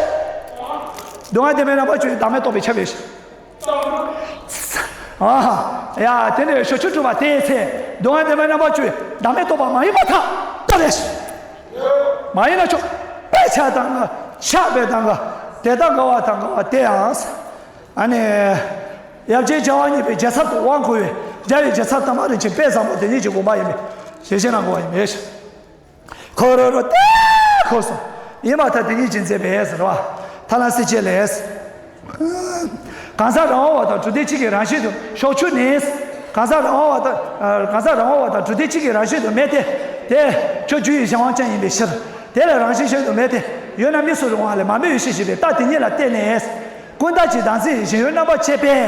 སྡུག་བསྔལ་བདེན་པའི་རྣམ་པར་གཅོད་བདག་མེད་རྟོགས་པས་ཁྱབ་པས། ཨ། ཡ། དེ་ནས་ཕྱོགས་ཆོས་གྲུབ་པ་དེའི་ཚེ། སྡུག་བསྔལ་བདེན་པའི་རྣམ་པར་གཅོད་བདག་མེད་རྟོགས་པ་མ་ཡིན་པར་ཐལ། ལྟ་བས། མ་ཡིན་ན་ཆོག་དཔེ་ཆ་དང་། ཆགས་པའི་དང་། དེ་དང་འགལ་བ་དང་འགལ་བ་དེ་ཡང་། ཨ་ནི། ཡབ་རྗེ་རྒྱལ་བ་གཉིས་པའི་རྒྱལ་ཚབ་ཏུ་དབང་བསྐུར་བའི་རྒྱལ་བའི་རྒྱལ་ཚབ་དམ་པ་རིན་ཆེན་དཔལ་བཟང་པོ་དེ་ཉིད་ཀྱི་དགོངས་པ་ཡིན་པས་ཞེས་བྱས་ན་དགོངས་པ་ཡིན་པས། ཁོ་རོ་རོ་ཏེ་ཁོ་སོང་། ཡིན་པར་ཐལ། དེ་ཉིད་ཀྱིས་མཛད་པའི་ཟེར་བ། ཐ་ལ་སི་ཅེ་ལས། གང་ཟག་རང་དབང་བ་དང་གྲུབ་བདེ་གཅིག་གི་རང་བཞིན་དུ་ཕྱོགས་ཆོས་ནི། གང་ཟག་རང་དབང་བ་དང་། གང་ཟག་རང་དབང་བ་དང་གྲུབ་བདེ་གཅིག་གི་རང་བཞིན་དུ་མེད་དེ། དེ་ཁྱོད་རྒྱུ་ཡི་གཞན་དབང་ཅན་ཡིན་པའི་ཕྱིར། དེ་ལ་རང་བཞིན་གཞན་དུ་མེད་དེ། ཡོད་ན་དམིགས་སུ་རུང་བ་ལས་མ་དམིགས་པའི་ཕྱིར་ཞེས་པའི་རྟགས་དེ་ཉིད་ལ་བརྟེན་ནས། ཀུན་བརྟགས་ཀྱི་བདག་འཛིན་གཞན་ཡུལ་རྣམ་པར་བཅད་པས།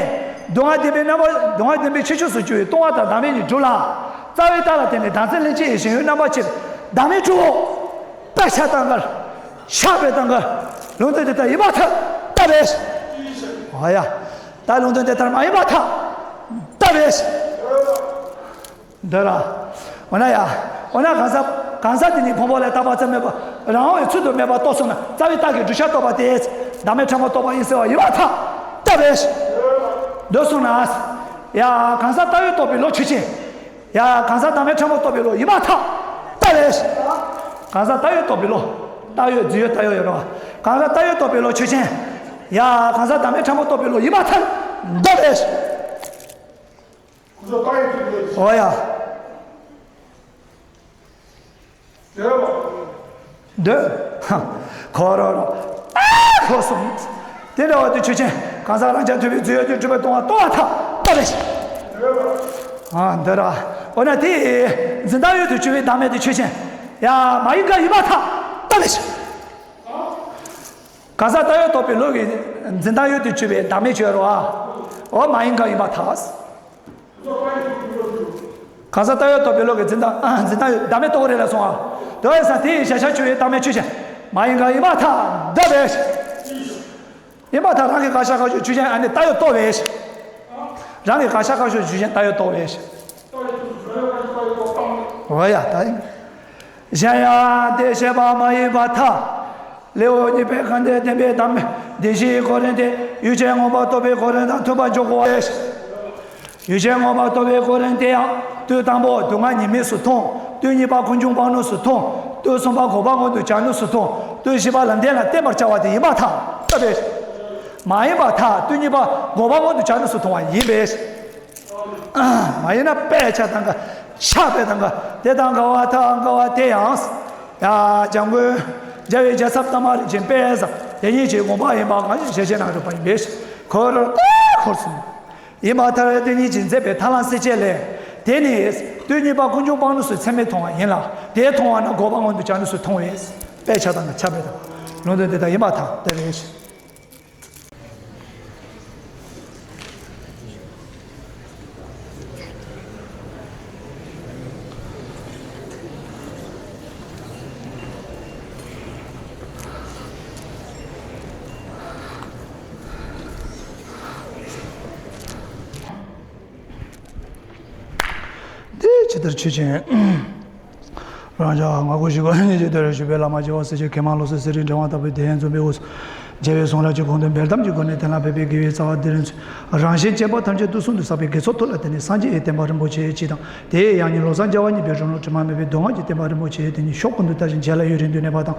སྡུག་བསྔལ་བདེན་པའི་རྣམ་པ། སྡུག་བསྔལ་བདེན་པའི་ཁྱད་ཆོས་སུ་གྱུར་པའི་ལྟུང་བ་དང་བདག་མེད་གཉིས་གྲུབ་ལ། རྩ་བའི་རྟགས་ལ་བརྟེན་ནས་བདག་འཛིན་ལྷན་སྐྱེས་ཀྱི་གཞན་ཡུལ་རྣམ་པར་བཅད་པས་བདག་མེད་གྲུབ་བོ། དཔེ་ཆ་ལྟར་འགལ། ཆགས་པའི་ལྟར་འགལ། ལུང་དོན་དེ་ལྟར་ཡིན་པར་ཐལ། ལྟ་བས། ཨ་ཡ། ད་ལུང་དོན་དེ་ལྟར་མ་ཡིན་པར་ཐལ། ལྟ་བས། འདོད་ར། འོ་ན་ཡ། འོ་ན་གང་ཟག་གང་ཟག་དེ་ཉིད་ཕུང་པོ་ལ་བཏགས་པ་ཙམ་མིན་པར་རང་དབང་བའི་ཚུལ་དུ་མེད་པར་རྟོགས་སོང་ན་རྩ་བའི་རྟགས་ཀྱིས་བསྒྲུབ་བྱ་རྟོགས་པ་དེས་བདག་མེད་ཕྲ་མོ་རྟོགས་པ་ཡིན་ཟེར་བ་ཡིན་པར་ཐལ། ལྟ་བས། འདོད་སོང་ན། ཡ། གང་ཟག་བཏགས་ཡོད་རྟོགས་པའི་བློ་ཆོས་ཅན། ཡ། གང་ཟག་བདག་མེད་ཕྲ་མོ་རྟོགས་པའི་བློ་ཡིན་པར་ཐལ། ལྟ་བས། གང་ཟག་བཏགས་ཡོད་རྟོགས་པའི་བློ། བཏགས་ཡོད་རྫས་ཡོད་བཏགས་ཡོད་ཡོད་རེད་བ། གང་ཟག་བཏགས་ཡོད་རྟོགས་པའི་བློ་ཆོས་ཅན། ཡ། གང་ཟག་བདག་མེད་ཕྲ་མོ་རྟོགས་པའི་བློ་ཡིན་པར་ཐལ། ལྟ་བས། འོ་ཡ། འདོད། ཁོ་རོ་རོ། ཨ་ཁོ་སོང་། དེ་འདྲ་བ་དེ་ཆོས་ཅན། གང་ཟག་རང་རྐྱ་ཐུབ་པའི་རྫས་ཡོད་དུ་གྲུབ་པའི་ལྟུང་བ་རྟོགས་པར་ཐལ། ལྟ་བས། ཨ་འདོད་ར། འོ་ན་དེ། འཛིན་སྟངས་ཡོད་དུ་གྱུར་པའི་བདག་མེད་དེ་ཆོས་ཅན། ཡ། མ་ཡིན་གང་ཡིན་པར་ཐལ། ལྟ་བས། གང་ཟག་བཏགས་ཡོད་རྟོགས་པའི་བློ་གི་འཛིན་སྟངས་ཡོད་དུ་གྱུར་པའི་བདག་མེད་ཆོས་རོ། འོ་མ་ཡིན་གང་ཡིན་པར་ཐལ། གང་ཟག་བཏགས་ཡོད་རྟོགས་པའི་བློ་གི་འཛིན་སྟངས། ཨ། འཛིན་སྟངས་ཡོད་བདག་མེད་རྟོགས་རེད་ལ་སོང་ཨ། དེ་བས་ས་དེ་ཡི་གཞལ་བྱ་ཆོས་ཡོད་བདག་མེད་ཆོས་ཅན། མ་ཡིན་གང་ཡིན་པར་ཐལ། ལྟ་བས། ཡིན་པར་ཐལ། རང་གི་དགག་བྱ་བཀག་ཕྱོགས་ཆོས་ཅན། ཨ་ནི་བཏགས་ཡོད་རྟོགས་པས། རང་གི་དགག་བྱ་བཀག་ཕྱོགས་ཆོས་ཅན་བཏགས་ཡོད་རྟོགས་པས། འོ་ཡ་ད་ཡིན། གཞན་ཡང་དེ་བཤད་པ་མ་ཡིན་པར་ཐལ། ལེའུ་གཉིས་པའི་ཁ་འདིར་བསྟན་པའི་བདག་མེད་བདེན་བཞིའི་གོ་རིམ་དེ་ཡུལ་ཅན་མངོན་པར་རྟོགས་པའི་གོ་རིམ་དང་མཐུན་པར་འཇོག་དགོས་པ་རེད། ཡུལ་ཅན་མངོན་པར་རྟོགས་པའི་གོ་རིམ་དེ་ཡང་དུས་དང་པོ་སྡུག་བསྔལ་ཉེས་དམིགས་སུ་མཐོང་། དུས་གཉིས་པ་ཀུན་འབྱུང་སྤང་ལུགས་སུ་མཐོང་། དུས་གསུམ་པ་འགོག་པ་མངོན་དུ་བྱ་ལུགས་སུ་མཐོང་། དུས་བཞི་པ་ལམ་བདེན་ལ་བརྟེན་པར་བྱ་བ་དེ་ཡིན་པར་ཐལ། ལྟ་བས། མ་ཡིན་པར་ཐལ། དུས་གཉིས་པ་འགོག་པ་མངོན་དུ་བྱ་ལུགས་སུ་མཐོང་བ་ཡིན་པས། མ་ཡིན་ན་དཔེ་ཆ་དང་འགལ། ཆགས་པའི་དང་འགལ། དེ་དང་འགལ་བ་དང་འགལ་བ་དེ་ཡང་། ཡ། འཇམ་མགོན་རྒྱལ་བའི་རྒྱལ་ཚབ་དམ་པ་རིན་ཆེན་དཔལ་བཟང་དེ་ཉིད་ཀྱི་དགོངས་པ་ཡིན་པ་གང་ཞིག་ཞལ་བཞེས་གནང་གྲུབ་པ་ཡིན་པས། ཁོ་རོ་ཏེ་ཁོར་སོང་། ཡིན་པར་ཐལ། དེ་ཉིད་ཀྱིས་མཛད་པའི་ཐ་ལ་སི་ཅེ་ལས། དེ་ནི་དུས་གཉིས་པ་ཀུན་འབྱུང་སྤངས་ནུས་སུ་ཚད་མས་མཐོང་བ་ཡིན་ལ། དེས་མཐོང་བ་ན་འགོག་པ་མངོན་དུ་བྱ་ནུས་སུ་མཐོང་བས། དཔེ་ཆ་དང་ཁྱབ་པའི་དང་ལུང་དོན་དེ་དག་ཡིན་པར་ཐལ། དེ་རེད། འདི་ཇི་ལྟར་ཆོས་ཅན། རང་ཅག་ང་དགོངས་ཞུ་བ་ཉིད་ཀྱི་དོན་རེ་ཞུ་བའི་བླ་མ་རྒྱལ་བ་སྲས་བཅས་མཁས་མང་ལོ་ཙཱ་གསེར་ཕྲེང་འགྲེང་བ་ལྟ་བུའི་གདན་འཛོམས་པའི་དབུས་སུ། རྒྱལ་བའི་གསུང་རབ་ཀྱི་དགོངས་དོན་འབེལ་གཏམ་གྱི་སྒོ་ནས་གཏན་ལ་ཕེབས་པའི་དགེ་བའི་རྩ་བ་འདི་རིང་ཚོ། རང་གཞན་གཅེས་པ་ཐམས་ཅད་དུས་གསུམ་དུ་བསགས་པའི་དགེ་ཚོགས་ཐུགས་ལ་བརྟེན་ནས་སངས་རྒྱས་ཀྱི་བསྟན་པ་རིན་པོ་ཆེ་སྤྱི་དང་། དེའི་ཡང་སྙིང་བློ་བཟང་རྒྱལ་བ་གཉིས་པའི་རིང་ལུགས་དྲི་མ་མེད་པའི་མདོ་སྔགས་ཀྱི་བསྟན་པ་རིན་པོ་ཆེ་དེ་ཉིད་ཕྱོགས་ཀུན་ཏུ་དར་ཞིང་རྒྱས་ལ་ཡུན་རིང་དུ་གནས་པ་དང་།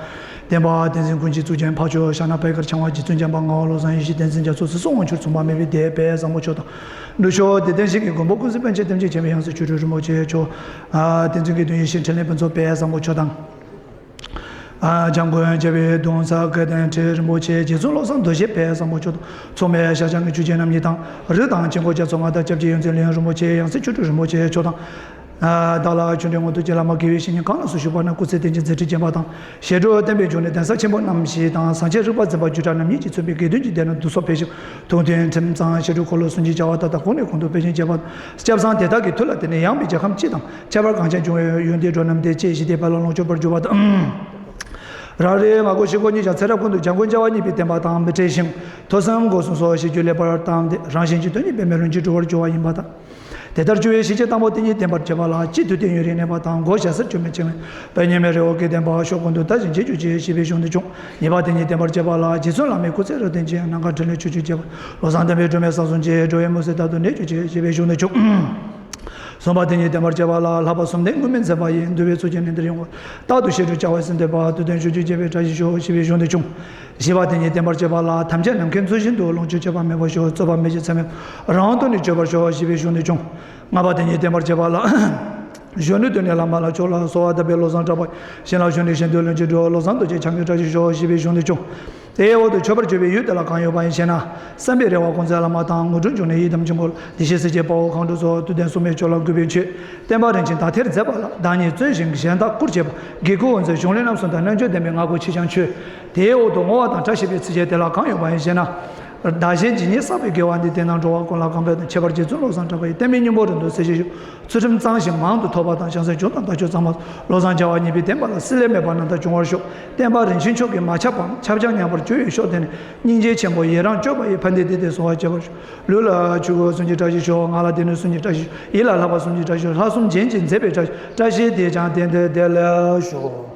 བསྟན་པ་བསྟན་འཛིན་ཀུན་གྱི་གཙུག་རྒྱན་འཕགས་མཆོག་ཞྭ་ནག་པད་དཀར་འཆང་བ་རྗེ་བཙུན་འཇམ་དཔལ་ངག་དབང་བློ་བཟང་ཡེ་ཤེས་བསྟན་འཛིན་རྒྱ་མཚོ་ཚེ་སྲོག་དབང་ཕྱུག་མཚུངས་པ་མེད་པའི་སྡེ་དཔལ་བཟང་པོ་མཆོག་དང་། ནུབ་ཕྱོགས་བདེ་ལྡན་ཞིང་གི་མགོན་པོ་ཀུན་གཟིགས་པཎ་ཆེན་ཐམས་ཅད་མཁྱེན་པའི་ཡང་སྲིད་ཆོ་འཕྲུལ་རིན་པོ་ཆེ་མཆོག་ཨ་བསྟན་འཛིན་དགེ་འདུན་ཡེ་ཤེས་འཕྲིན་ལས་ཕུན་ཚོགས་དཔལ་བཟང་པོ་མཆོག་དང་། ཨ་འཇམ་མགོན་རྒྱལ་བའི་གདུང་སར་སྐལ་ལྡན་ཁྲི་རིན་པོ་ཆེ་རྗེ་བཙུན་བློ་བཟང་རྡོ་རྗེ་དཔལ་བཟང་པོ་མཆོག་དང་། མཚུངས་མེད་ཤཱཀྱ་ཐུབ་པའི་ཆོས་རྗེ་རྣམ་གཉིས་དང་། རིགས་དང་དཀྱིལ་འཁོར་རྒྱ་མཚོ་མངའ་བདག་སྐྱབས་རྗེ་ཡོངས་འཛིན་ལྷ་དབང་རིན་པོ་ཆེ་ཡང་སྲིད་ཆོ་འཕྲུལ་རིན་པོ་ཆེ་མཆོག་དང་། བདག་ལ་ཆོས་འབྲེལ་མངོན་མཐོ་རྒྱུད་བླ་མ་དགེ་བའི་བཤེས་གཉེན་གང་ལ་སུ་བཞུགས་པ་ན་སྐུ་ཚེ་བརྟན་ཅིང་མཛད་འཕྲིན་རྒྱས་པ་དང་། ཞི་ཁྲོ་བསྟན་པའི་འབྱུང་གནས་གདན་ས་ཆེན་པོ་རྣམ་བཞི་དང་། ཟངས་ཆེན་རིག་པ་འཛིན་པ་སྒྱུ་གྲྭ་རྣམ་གཉིས་ཀྱིས་མཚོན་པའི་དགེ་འདུན་གྱི་སྡེ་རྣམས་བསྡུ་གསོག་འཕེལ་ཞིང་། ཐུགས་མཐུན་ཁྲིམས་གཙང་ཞི་ཁྲོའི་འཁོར་ལོ་སུམ་ཅུ་རྒྱལ་བ་དག་དང་གོང་ནས་གོང་དུ་འཕེལ་ཞིང་རྒྱས་པ་དང་། སྐྱབས་བཟང་དེ་དག་གི་མཐུ་ལ་བརྟེན་ནས་ཡངས་པའི་རྒྱལ་ཁམས་སྤྱི་དང་། ཁྱད་པར་གངས་ཅན་ལྗོངས་ཡོངས་འདིར་འགྲོ་རྣམས་བདེ་སྐྱིད་ཞི་བདེའི་དཔལ་ལ་ལོངས་སྤྱོད་པར་འགྱུར་བ་དང་། རང་རེའི་ང་དགོངས་ཞུ་སྒོ་གཉིས་ཀྱང་ཚེ་རབས་ཀུན་ཏུ་འཇམ་མགོན་རྒྱལ་བ་གཉིས་པའི་བསྟན་པ་དང་མི་འབྲལ་ཞིང་། ཐོས་བསམ་སྒོམ་གསུམ་སོགས་ཤེས་རྒྱུད་ལེགས་པར་བཏང་སྟེ། རང་གཞན་གྱི་དོན་གཉིས་པའི་མེ་ལོང་གཅིག་འགྲུབ་པར་འགྱུར་བ་ཡིན་པ་དང་། དེ་ལྟར་བཅུ་བའི་ཞི་བྱེད་དང་པོ་དེ་ཉིད་བསྟན་པར་བྱེད་པ་ལ། སྤྱི་དུས་དེ་ཡུན་རིང་གནས་པ་དང་། སྒོ་ཞྭ་སེར་ཅུང་མེད་ཅིང་། དཔལ་ཉི་མའི་རི་བོ་གི་བསྟན་པ་ཕྱོགས་ཀུན་ཏུ་དར་ཞིང་རྒྱས་གྱུར་ཅིག་ཞེས་པའི་གཞུང་དུ་བྱུང་། གཉིས་པ་དེ་ཉིད་བསྟན་པར་བྱེད་པ་ལ། རྗེ་བཙུན་བླ་མའི་སྐུ་ཚེ་རབ་བརྟན་ཅིང་། ནམ་མཁའ་འཕྲིན་ལས་ཆོས་སྐྱོང་རྒྱས་པ། བློ་བཟང་བསྟན་པའི་སྒྲོན་མེ་ས་གསུམ་གྱི། འགྲོ་བའི་མུན་སེལ་རྟག་ཏུ་གནས་གྱུར་ཅིག་ཞེས་པའི་གཞུང་དུ་བྱུང་། གསུམ་པ་དེ་ཉིད་བསྟན་པར་བྱེད་པ་ལ། ལྷག་པ་གསུམ་ལྡན་དངོས་མེད་མཛད་པ་ཡི། འདུལ་བའི་ཚོགས་ཀྱིས་ནན་ཏན་ཡོང་བར། རྟག་ཏུ་ཞི་ཁྲོའི་བྱ་བ་ཟིན་ཏེ་པ། ཐུབ་བསྟན་ཕྱོགས་བཅུར་རྒྱས་པའི་བཀྲ་ཤིས་ཤོག་ཞེས་པའི་གཞུང་དུ་བྱུང་། བཞི་པ་དེ་ཉིད་བསྟན་པར་བྱེད་པ་ལ། ཐམས་ཅད་ནམ་མཁའི་མཚོ་བཞིན་དུ། ལོངས་སྤྱོད་སྤྱོད་པ་མེད་པར་ཤོག་རྩོད་པ་མེད་ཅིང་ཚད་མེད་པ། རང་དོན་ནི་སྤྱོད་པར་ཤོག་ཞེས་པའི་གཞུང་དུ་བྱུང་། ལྔ་པ་དེ་ཉིད་བསྟན་པར་བྱེད་པ་ལ། གཞོན་ནུ་དོན་གཉེར་བླ་མ་ལ་མཆོག་ལ་གསོལ་བ་བཏབ་པའི་བློ་བཟང་གྲགས་པ། བྱིན་རླབས་གཞོན་ནུའི་གཞན་དོན་ལོངས་སྤྱོད་འགྲུབ། བློ་བཟང་རྡོ་རྗེ་འཆང་གི་བཀྲ་ཤིས་ཤོག་ཞེས་པའི་གཞུང་དུ་བྱུང་། དེའི་འོག་ཏུ་མཆོད་པར་བརྗོད་པའི་ཡུལ་དེ་ལ་གང་ཡོད་པ་ཡིན་ཞེ་ན། བསམ་པའི་རེ་བ་ཀུན་སྩལ་བླ་མ་དང་། དངོས་གྲུབ་འབྱུང་གནས་ཡི་དམ་ཆོས་འཁོར་ལོ། བདེ་གཤེགས་སྲས་བཅས་དཔའ་བོ་མཁའ་འགྲོ་ཚོགས། ཐུབ་བསྟན་སྲུང་མའི་མཆོག་ལ་གུས་པས་མཆོད། བསྟན་པ་རིན་ཆེན་དག་ཐེར་མཛད་པ་ལ། བདག་ཉིད་བརྩོན་ཞིང་གཞན་དག་བཀུར་བྱེད་པ། དགེ་བསྐོས་དབུ་མཛད་གཞུང་ལས་རྣམ་གསུམ་དང་། རྣལ་འབྱོར་ལྡན་པའི་ངག་དགོས་ཆེ་ཆུང་མཆོད། དེའི་འོག་ཏུ་བསྔོ་བ་དང་བཀྲ་ཤིས་པའི་ཚིགས་བཅད་དེ་ལ་གང་ཡོད་པ་ཡིན་ཞེ་ན། བདག་གཞན་ཇི་སྙེད་བསགས་པའི་དགེ་བ་འདིས། དེ་རྣམས་འགྲོ་བ་ཀུན་ལ་གང་ཕན་དང་། ཁྱད་པར་རྗེ་བཙུན་བློ་བཟང་གྲགས་པ་ཡི། བསྟན་པའི་སྙིང་པོ་རིང་དུ་གསལ་བྱེད་ཤོག་ཚུལ་ཁྲིམས་གཙང་ཞིང་མང་དུ་ཐོབ་པ་དང་། བྱང་སེམས་བྱུང་དང་བདག་ཆོས་གཙང་མ། བློ་བཟང་རྒྱལ་བ་གཉིས་པའི་བསྟན་པ་ལ། སྲིད་ལས་མེད་པ་རྣམ་དག་འབྱུང་བར་ཤོག་བསྟན་པ་རིན་ཆེན་མཆོག་གི་མ་ཁྱབ་པའམ་ཁྱབ་ཀྱང་ཉམས་པར་གྱུར་པའི་ཤོག་དེ་ནི་སྙིང་རྗེ་ཆེན་པོ་ཡི་རང་སྤྱོད་པ་ཡི། ཕན་བདེ་བདེ་སྟེ་གསོལ་བ་འདེབས་པར་ཤོག་ལུས་ལ་ཆོས་གོས་གསུམ་གྱི་བཀྲ་ཤིས་ཤོག་ངག་ལ་སྡེ་སྣོད་གསུམ་གྱི་བཀྲ་ཤིས་ཤོག་ཡིད་ལ་བསླབ་པ་གསུམ་གྱི་བཀྲ་ཤིས་ཤོག་ལྷ་གསུམ་རྒྱན་གྱིས་མཛེས་པའི་བཀྲ་ཤིས། བཀྲ་ཤིས་དེས་ཀྱང་དེང་འདིར་བདེ་ལེགས་ཤོག